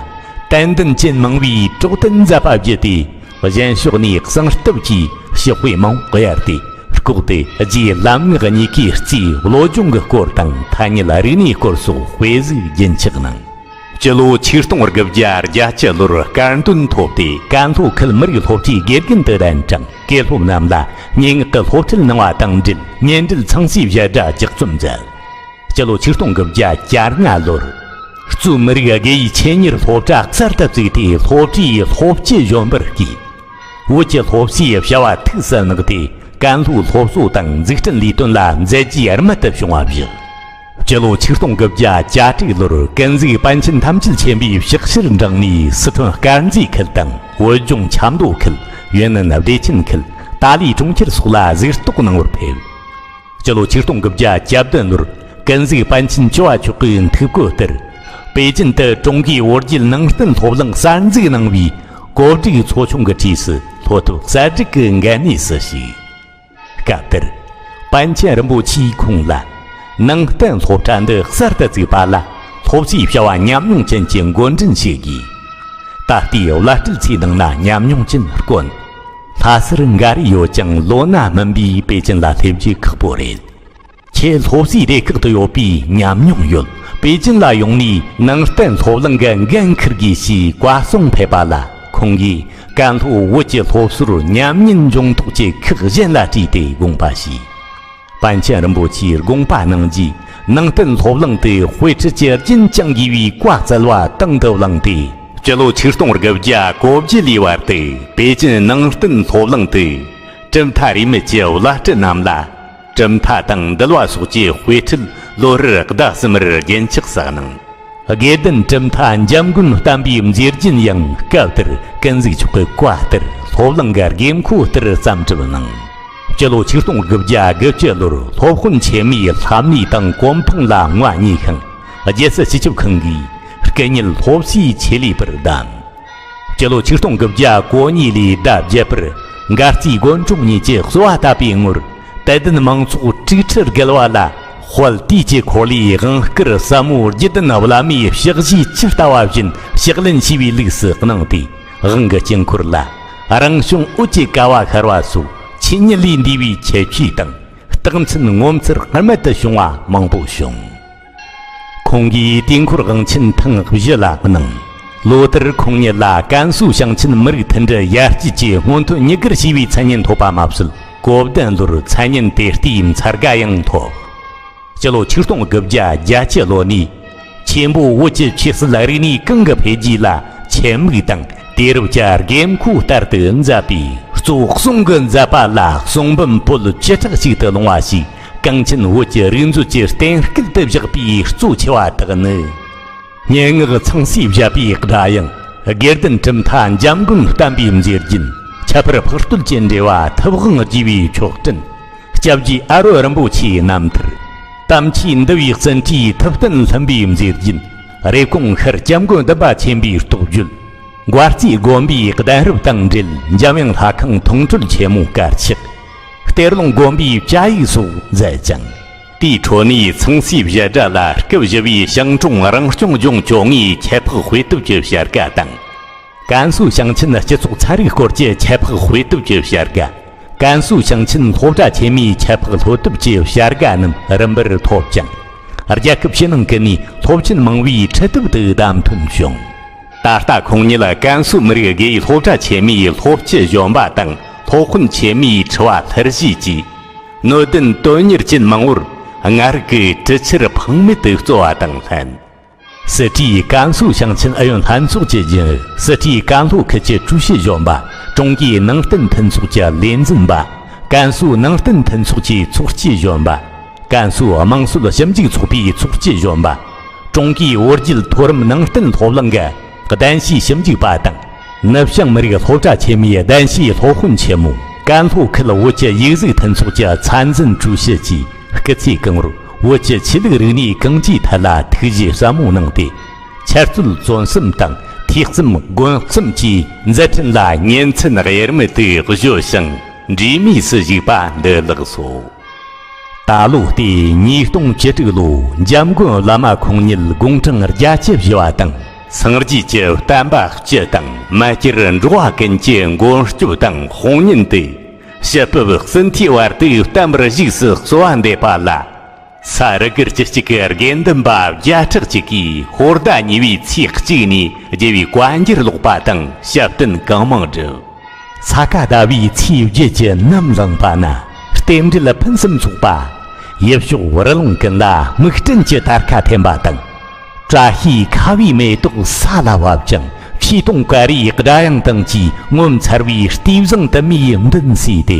དད་འདུན་ཅན་མང་བའི་གྲོགས་དན་མཛད་པ་བརྒྱུད་དེ། གཞན་ཕྱོགས་ནས་གསང་སྟབས་ཀྱི་ཞི་དཔེ་མང་པོ་གཡར་ཏེ། ལྐོག་ཏུ་རྗེའི་ལམ་ངག་གཉིས་ཀའི་རྩིས་བློ་སྦྱོང་གི་སྐོར་དང་། ཐ་སྙད་རིག་གནས་སྐོར་སོགས་དཔེ་གཟིགས་རྒྱུན་ཆགས་གནང་། སྤྱི་ལོ་ཆིག་སྟོང་དགུ་བརྒྱ་བརྒྱད་ཅུ་ལོར་སྐལ་འདོན་ཐོབ་སྟེ། ཀན་ལྷོ་ཁུལ་མི་རིགས་སློབ་གྲྭའི་དགེ་རྒན་དུ་གདན་དྲངས། དགེ་སློབ་རྣམས་ལ་སྙན་ངག་གི་སློབ་ཁྲིད་གནང་བ་དང་འབྲེལ། སྙན་འགྲེལ་ཚངས་སྲས་བཞད་སྒྲ་ལྗགས་རྩོམ་མཛད། སྤྱི་ལོ་ཆིག་སྟོང་དགུ་བརྒྱ་གྱ་ལྔ་ལོར། གཙོས་མི་རིགས་དགེ་ཡིས་ཆེད་གཉེར་སློབ་གྲྭ་གསར་དུ་བཙུགས་ཏེ། སློབ་གྲྭའི་སློབ་སྤྱི་གཞོན་པར་བསྐོས། བོད་ཀྱི་སློབ་གསོའི་བྱ་བ་ཐུགས་སུ་བསྣགས་ཏེ། ཀན་ལྷོའི་སློབ་གསོ་དང་འཛུགས་སྐྲུན་ལས་དོན་ལ་མཛད་རྗེས་རྨད་དུ་བྱུང་བ་བཞག། སྤྱི་ལོ་ཆིག་སྟོང་དགུ་བརྒྱ་གྱ་དྲུག་ལོར་ཀུན་གཟིགས་པཎ་ཆེན་ཐམས་ཅད་མཁྱེན་པའི་ཕྱག་ཕྱིར་འབྲངས་ནས། སི་ཁྲོན་དཀར་མཛེས་ཁུལ་དང་། བོད་ལྗོངས་ཆབ་མདོ་ཁུལ། ཡུན་ནན་བདེ་ཆེན་ཁུལ། ཏཱ་ལའི་གྲོང་ཁྱེར་སོགས་ལ་གཟིགས་རྟོག་གནང་བར་ཕེབས། སྤྱི་ལོ་ཆིག་སྟོང་དགུ་བརྒྱ་གྱ་བདུན་ལོར་ཀུན་གཟིགས་པཎ་ཆེན་བཅུ་བ་མཆོག་གི་ཐུགས་བཀོད་ལྟར། པེ་ཅིན་དུ་ཀྲུང་གོའི་བོད་བརྒྱུད་ནང་བསྟན་སློབ་གླིང་གསར་འཛུགས་གནང་བའི་ གོ་སྒྲིག་ཚོ་ཆུང་གི་གྲས་སུ་སློབ་ཐོབ་གསར་བསྒྲིགས་ཀྱི་འགན་གནས་སུ་ཞུགས། སྐབས་དེར། པཎ་ཆེན་རིན་པོ་ཆེས་ཁོང་ལ། ནང་བསྟན་སློབ་གྲྭ་འདི་གསར་དུ་བཙུགས་པ་ལ། སློབ་གསོའི་བྱ་བ་ཉམས་མྱོང་ཅན་གྱི་འགོ་འདྲེན་བྱེད་དགོས། ད་ལྟའི་བླ་སྤྲུལ་ཚོའི་ནང་ན་ཉམས་མྱོང་ཅན་དཀོན། ལྷ་སར་འགའ་རེ་ཡོད་ཀྱང་ལོ་ན་སྨིན་པས་པེ་ཅིན་ལ་སླེབས་རྒྱུ་ཁག་པོ་རེད། ཁྱེད་སློབ་གསོའི་སྡེ་ཁག་ཏུ་ཡོད་པས་ཉམས་མྱོང་ཡོད། པེ་ཅིན་ལ་ཡོང་ནས་ནང་བསྟན་སློབ་གླིང་གི་འགན་འཁུར་དགོས་ཞེས་བཀའ་གསུང་ཕེབས་པ་ལ། ཁོང་གིས་ཀན་ལྷོ་བོད་ཀྱི་སློབ་གསོར་ཉམས་ཉེན་འབྱུང་ཐབས་ཀྱི་ཁག་གཞན་ལ་དྲིས་ཏེ་དགོངས་པ་ཞུས། པཎ་ཆེན་རིན་པོ་ཆེས་དགོངས་པ་གནང་རྗེས། ནང་བསྟན་སློབ་གླིང་དེ་དཔེ་ཁྲིད་ཀྱི་རྒྱུན་བསྐྱང་དགོས་པའི་བཀའ་སྩལ་བ་དང་དུ་བླངས་ཏེ། སྤྱི་ལོ་ཆིག་སྟོང་དགུ་བརྒྱ་གོ་བརྒྱད་ལོའི་བར་དུ་པེ་ཅིན་ནང་བསྟན་སློབ་གླིང་དུ་གྲུབ་མཐའ་རིས་མེད་ཀྱི་བླ་སྤྲུལ་རྣམས་ལ་གྲུབ་མཐའ་དང་འདུལ་བ་སོགས་ཀྱི་དཔེ་ཁྲིད་ལོ་རེར་ཟླ་གསུམ་རེར་རྒྱུན་ཆགས་སུ་གནང་། དགེ་ལྡན་གྲུབ་མཐའ་འཇམ་མགོན་བསྟན་པའི་མཛེས་རྒྱན་ཡང་སྐབས་དེར་ཀུན་གཟིགས་མཆོག་གི་བཀའ་ལྟར་སློབ་གླིང་གི་དགོས་མཁོ་ལྟར་བརྩམས་གྲུབ་གནང་། སྤྱི་ལོ་ཆིག་སྟོང་དགུ་བརྒྱ་དགུ་བཅུ་ལོར་སློབ་དཔོན་ཆེན་མོས་ལྷ་མོའི་དང་གོ་འཕང་ལ་མངའ་བརྙེས་ཤིང་། རྒྱལ་སྲིད་སྤྱི་ཁྱབ་ཁང་གིས་སྐུ་ཉིད་སློབ་གསོའི་ཆེད་ལས་པར་བདམས། སྤྱི་ལོ་ཆིག་སྟོང་དགུ་བརྒྱ་གོ་གཉིས་ལོའི་ཟླ་བརྒྱད་པར་མགར་རྩིས་དགོན་གྲོང་གཉིས་ཀྱི་གསོལ་བ་བཏབ་པའི་ངོར་དད་ལྡན་མང་ཚོགས་དཀྲུག་ཁྲིར་བརྒལ་བ་ལ། དཔལ་དུས་ཀྱི་འཁོར་ལོའི་དབང་བསྐུར་ཟབ་མོ་བརྒྱུད་ལྡན་བླ་མའི་ཕྱག་བཞེས་ཇི་ལྟ་བ་བཞིན་ཕྱག་ལེན་བྱས་པའི་ལུགས་སུ་གནང་སྟེ། དབང་གི་དཀྱིལ་འཁོར་ལ་རང་བྱུང་འོད་ཀྱི་ཀ་བ་ཤར་བ་སོགས་ཆོས་ཉིད་ལས་འདས་པའི་ཁྱད་ཆོས་དང་རྟགས་མཚན་ངོ་མཚར་རྨད་དུ་བྱུང་བ་མང་པོ་བྱུང་། ཁོང་གིས་དུས་འཁོར་དབང་ཆེན་ཐེངས་བཞི་ལ་གནང་། ལོ་ལྟར་ཁོང་ཉིད་ལ་ཀན་སུའུ་ཞིང་ཆེན་མི་རིགས་མཐུན་སྒྲིལ་ཡར་སྐྱེད་ཀྱི་སྔོན་ཐོན་མྱུར་སྐར་ཞེས་པའི་མཚན་སྙན་ཐོབ་པ་མ་ཟད། གོ་བདུན་ལོར་མཚན་སྙན་དེ་ལྟའི་མཚར་སྒ་ཡང་ཐོབ། སྤྱི་ལོ་ཆིག་སྟོང་དགུ་བརྒྱ་བརྒྱད་ཅུ་ལོ་ནས་ཆེན་པོ་བོད་ཀྱི་ཆོས་སྲིད་རིག་གནས་གང་གི་འཕེལ་རྒྱས་ལ་ཆེད་དམིགས་དང་། དུས་རབས་ཀྱི་དགོས་མཁོ་ལྟར་དུ་མཛད་པའི་གཙོ་གསུང་གི་མཛད་པ་ལ་གསུང་འབུམ་པོད་བཅུ་ཕྲག་གཅིག་ཏུ་ལོངས་པ་ཞིག་གངས་ཅན་བོད་ཀྱི་རིག་མཛོད་ཀྱི་རྟེན་སྐལ་དུ་བཞག་པའི་གཙོ་ཆེ་བ་དག་ནི། སྙན་ངག་ཚངས་སྲས་བཞད་པའི་སྒྲ་དབྱངས། དགེ་ལྡན་གྲུབ་མཐའ་འཇམ་མགོན་བསྟན་པའི་མཛེས་རྒྱན། ཁྱད་པར་འཕགས་བསྟོད་ཀྱི་འགྲེལ་བ་ཐུབ་དབང་རྒྱས་པའི་མཆོག་སྤྲིན། སྐྱབས་རྗེ་ཨ་རོ་རིན་པོ་ཆེའི་རྣམ་ཐར། དམ་ཆོས་འདུལ་བའི་བརྩོན་འགྲུས་ཐུབ་བསྟན་ལྷུན་པོའི་མཛེས་རྒྱན། རེབ་གོང་ཤར་སྐྱབས་མགོན་བདུན་པ་ཆེན་པོའི་རྟོགས་བརྗོད། མགར་རྩིས་དགོན་པའི་གདན་རབས་དང་འབྲེལ་འཇམ་དབྱངས་ལྷ་ཁང་མཐོང་གྲོལ་ཆེན་མོ་དཀར་ཆག་གཏེར་ལུང་དགོན་པའི་བཅའ་ཡིག་སོགས་མཛད་ཅིང་། དེའི་ཁྲོད་ནས་ཚངས་སྲས་བཞད་སྒྲ་ལ་སྐབས་བཞི་པའི་ཞིང་གྲོང་རང་སྐྱོང་ལྗོངས་བཅོ་ལྔའི་ཁྱད་འཕགས་དཔེ་དེབ་ཀྱི་བྱ་དགའ་དང་། ཀན་སུའུ་ཞིང་ཆེན་སྤྱི་ཚོགས་ཚན་རིག་སྐོར་གྱི་ཁྱད་འཕགས་དཔེ་དེབ་ཀྱི་བྱ་དགའ། ཀན་སུའུ་ཞིང་ཆེན་སློབ་གྲྭ་ཆེན་མོའི་ཁྱད་འཕགས་སློབ་དེབ་ཀྱི་བྱ་དགའ་རྣམས་རིམ་པར་ཐོབ་ཅིང་། རྒྱལ་ཁབ་ཕྱི་ནང་ཀུན་ནས་སློབ་ཆེན་མང་བོའི་ཁྲི་དེབ་དུ་བདམས་ཐོན་བྱུང་། ད་ལྟ་ཁོང་ཉིད་ཀན་སུའུ་མི་རིགས་དགེ་སློབ་གྲྭ་ཆེན་མོའི་སློབ་སྤྱི་གཞོན་པ་དང་སློབ་དཔོན་ཆེན་མོའི་ཁྲི་བ་ལྷུར་བཞེས་ཀྱིས། སྣོད་ལྡན་དོན་གཉེར་ཅན་མང་བོར་ང་རང་གི་གྲུ་ཆར་ཕངས་མེད་དུ་སྩོལ་བ་དང་ལྷན། སྲིད་གྲོས་ཀན་སུའུ་ཞིང་ཆེན་ཨུ་ཡོན་ལྷན་ཚོགས་ཀྱི་རྒྱུན་ཨུ། སྲིད་གྲོས་ཀན་ལྷོ་ཁུལ་གྱི་ཀྲུའུ་ཞི་གཞོན་པ། ཀྲུང་གོའི་ནང་བསྟན་མཐུན་ཚོགས་ཀྱི་ལས་འཛིན་པ། ཀན་སུའུ་ནང་བསྟན་མཐུན་ཚོགས་ཀྱི་ཚོགས་སྤྱི་གཞོན་པ། ཀན་སུའུ་དམངས་སྲོལ་ཞིབ་འཇུག་ཚོགས་པའི་ཚོགས་སྤྱི་གཞོན་པ། ཀྲུང་གོའི་བོད་བརྒྱུད་མཐོ་རིམ་ནང་བསྟན་སློབ་གླིང་གི་གདན་ཞུའི་ཞིབ་འཇུག་པ་དང་། ནུབ་བྱང་མི་རིགས་སློབ་གྲྭ་ཆེན་མོའི་གདན་ཞུའི་སློབ་དཔོན་ཆེན་མོ། ཀན་ལྷོ་ཁུལ་བོད་ཀྱི་ཡིག་གཟུགས་མཐུན་ཚོགས་ཀྱི་ཚན་འཛིན་ཀྲུའུ་ཞི་བཅས་སྐུ་ཚེ་གང་བོར་བོད་ཀྱི་ཆོས་ལུགས་རིག་གནས་གང་ཅིའི་ཐད་ལ་ཐུགས་རྗེ་ཟབ་མོ་གནང་སྟེ། འཆད་རྩོད་རྩོམ་གསུམ་དང་ཐོས་བརྩམས་འགོད་གསུམ་གྱི་མཛད་འཕྲིན་ལ་ཉིན་མཚན་དབྱེར་མེད་དུ་གཞོལ་ཞིང་འབྲལ་མེད་སུ་བཞུགས་པ་འདི་ལགས་སོ། ད་ལོ་སྟེ་ཉིས་སྟོང་བཅུ་དྲུག་ལོ་འཇམ་མགོན་བླ་མ་ཁོང་ཉིད་དགུང་གྲངས་བརྒྱད་ཅུ་བཞེས་པ་དང་། སངས་རྒྱས་ཀྱི་བསྟན་པ་སྤྱི་དང་མ་སྐྱེར་འགྲོ་བ་ཀུན་གྱི་མགོན་སྐྱོབ་དང་དཔུང་གཉེན་ཏེ། ཕྱི་ཕུབ་ཟིན་ཐོའི་བར་དུ་བསྟན་པར་བཞུགས་སུ་གསོལ་བ་འདེབས་པ་ལ། ས་རུ་སྒར་བཅུ་གཅིག་གི་དགེ་འདུན་པ་བརྒྱ་ཕྲག་གཅིག་གིས་ཧོར་ཟླ་གཉིས་པའི་ཚེས་གཅིག་ནས་རྒྱལ་བའི་བཀའ་འགྱུར་ཀློག་པ་དང་ཞབས་བརྟན་གང་མང་བསྒྲུབས། ས་ག་ཟླ་བའི་ཚེས་བརྒྱད་ཀྱི་ནམ་ལངས་པ་ན་རྟེན་འབྲེལ་ཕུན་སུམ་ཚོགས་པ། ཡུལ་ཕྱོགས་རི་ལུང་ཀུན་ལ་སྨུག་སྤྲིན་གྱི་དར་ཁ་འཐེན་པ་དང་། བཀྲ་ཤིས་ཁ་བའི་མེ་ཏོག་ས་ལ་བབ་ཅིང་ཆོས་དུང་དཀར་རིའི་སྒྲ་དབྱངས་དང་བཅས་ངོ་མཚར་བའི་ལྟས་བཟང་དུ་མའི་མདུན་བསུས་ཏེ།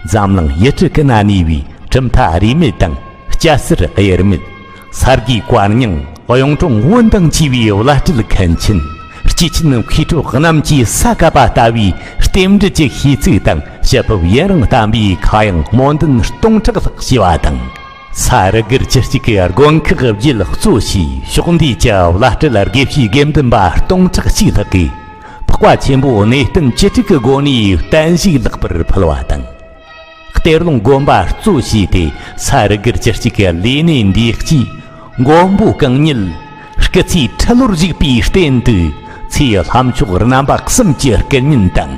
འཛམ་གླིང་ཡུལ་གྲུ་ཀུན་ན་གནས་པའི་གྲུབ་མཐའ་རིས་མེད་དང་སྐྱ་སེར་དབྱེར་མེད། ས་དགུའི་བཀའ་རྙིང་གཡུང་དྲུང་བོན་དང་བཅས་པའི་བླ་སྤྲུལ་མཁན་ཆེན། སྐྱེས་ཆེན་མཁས་གྲུབ་རྣམས་ཀྱིས་ས་ག་པ་ལྟ་བུའི་རྟེན་འབྲེལ་གྱི་ཤིས་ཚིག་དང་བཤད་ཕུབ་ཡུན་རིང་བསྟན་པའི་ཁ་གཡང་སྨོན་འདུན་སྟོང་ཕྲག་ལྷག་ཞུས་པ་དང་། ས་རུ་སྒར་བཅུ་གཅིག་གི་དགོན་ཁག་བརྒྱད་གཙོ་བྱས་ཕྱོགས་འདུས་ཀྱི་བླ་སྤྲུལ་དགེ་བཤེས་དགེ་འདུན་པ་སྟོང་ཕྲག་གཅིག་ལྷག་གིས་ཕག་ བཀའ་ཆེན་པོ་གནས་བརྟན་བཅུ་དྲུག་གི་སྒོ་ནས་བརྟན་བཞུགས་ལེགས་པར་ཕུལ་བ་དང་། གཏེར་ལུང་དགོན་པ་གཙོ་བྱས་ཏེ་ས་རུ་སྒར་བཅུ་གཅིག་གི་ལས་གནས་འདིའི་དཀྱིལ་མགོན་པོ་གང་ཉིད་སྐུ་ཚེའི་ཁྲི་ལོར་བཞུགས་པའི་རྟེན་དུ་ཚེའི་ལྷ་མཆོག་རྣམ་པ་གསུམ་གྱི་སྐུ་བརྙན་དང་།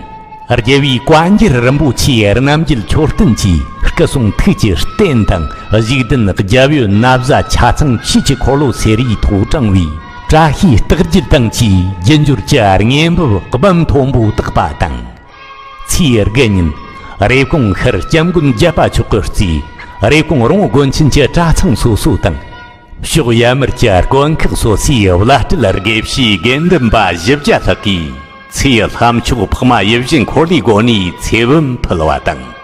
རྒྱལ་བའི་བཀའ་འགྱུར་རིན་པོ་ཆེའི་རྣམ་རྒྱལ་མཆོད་རྟེན་གྱི་སྐུ་གསུང་ཐུགས་ཀྱི་རྟེན་དང་། བཞུགས་ལྡན་རྒྱབ་ཡོལ་ན་བཟའ་ཆ་ཚང་ཆོས་ཀྱི་འཁོར་ལོ་སེར་བའི་ཐོག་དྲངས་པའི་བཀྲ་ཤིས་རྟགས་བརྒྱད་དང་བཅས་རྒྱུ་འབྱོར་གྱི་དངོས་འབབ་སྦུབས་མཐོན་པོ་བཏགས་པ་དང་། ཚེས་དགུ་ཉིན་རེབ་གོང་ཤར་སྐྱབས་མགོན་བརྒྱད་པ་མཆོག་གི་རྩིས་རེབ་གོང་རོང་བོ་དགོན་ཆེན་གྱི་གྲྭ་ཚང་སོ་སོ་དང་། ཕྱོགས་ཡར་མར་གྱི་དཀོན་ཁག་སོ་སོའི་བླ་སྤྲུལ་དགེ་བཤེས་དགེ་འདུན་པ་བཞི་བརྒྱ་ལྷག་གིས་ཚེའི་ལྷ་མཆོག་འཕགས་མ་ཡིད་བཞིན་འཁོར་ལོའི་སྒོ་ནས་ཚེ་བུམ་ཕུལ་བ་དང་།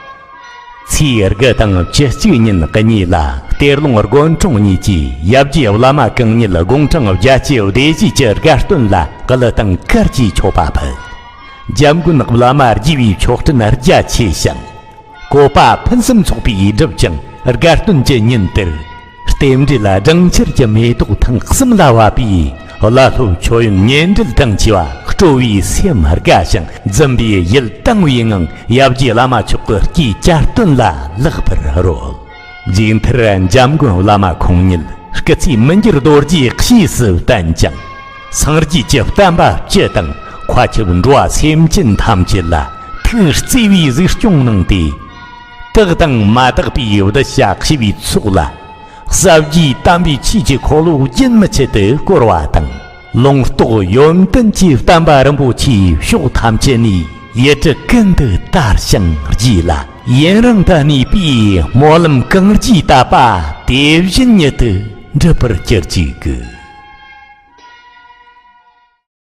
ཚེས་དགུ་དང་བཅུ་གཅིག་ཉིན་གཉིས་ལ་གཏེར་ལུང་དགོན་གྲོང་གཉིས་ཀྱི་ཡབ་རྗེ་བླ་མ་གང་ཉིད་དགུང་གྲངས་བརྒྱད་ཅུ་བདེ་བཞིའི་གྱི་དགའ་སྟོན་ལ་གུས་བཏང་གར་གྱིས་མཆོད་པ་ཕུལ། འཇམ་མགོན་བླ་མ་རྒྱས་པའི་མཆོད་སྤྲིན་རྒྱ་ཆེ་ཞིང་། བཀོད་པ་ཕུན་སུམ་ཚོགས་པས་བསྒྲུབས་ཀྱང་དགའ་སྟོན་གྱི་ཉིན་དེར་རྟེན་འབྲེལ་སྦྲང་ཆར་གྱི་མེ་ཏོག་ཐེངས་གསུམ་ལ་བབས་པས་བླ་སློབ་མཆོད་ཡོན་ཉེ་འབྲེལ་དང་བཅས་པ་སྤྲོ་བའི་སེམས་དགའ་ཞིང་འཛུམ་པའི་ཡིད་དྭངས་པའི་ངང་ཡབ་རྗེ་བླ་མ་མཆོག་གི་སྐུའི་གྱ་སྟོན་ལ་ལེགས་པར་རོལ། མཇུག་མཐར་འཇམ་མགོན་བླ་མ་ཁོང་ཉིད་སྐུ་ཚེ་མི་འགྱུར་རྡོ་རྗེའི་གཤིས་སུ་བརྟན་ཅིང་། སངས་རྒྱས་ཀྱི་བསྟན་པ་སྤྱི་དང་མཁའ་ཁྱབ་འགྲོ་བ་སེམས་ཅན་ཐམས་ཅད་ལ་ཐུགས་བརྩེ་བའི་གཟིགས་སྐྱོང་གནང་སྟེ། དག་དང་མ་དག་པའི་གདུལ་བྱ་ཞི་བའི་ཚོགས་ལ། ཟབ་རྒྱས་དམ་པའི་ཆོས་ཀྱི་འཁོར་ལོ་རྒྱུན་མི་ཆད་དུ་བསྐོར་བ་དང་། ལུང་རྟོགས་ཡོན་ཏན་གྱི་བསྟན་པ་རིན་པོ་ཆེའི་ཕྱོགས་ཐམས་ཅད་ནས་ཡུལ་གྲུ་ཀུན་ཏུ་དར་ཞིང་རྒྱས་ལ། ཡུན་རིང་དུ་གནས་པའི་སྨོན་ལམ་གང་རྒྱས་བཏབ་པ་དེ་བཞིན་ཉིད་དུ་འགྲུབ་པར་གྱུར་ཅིག་གི།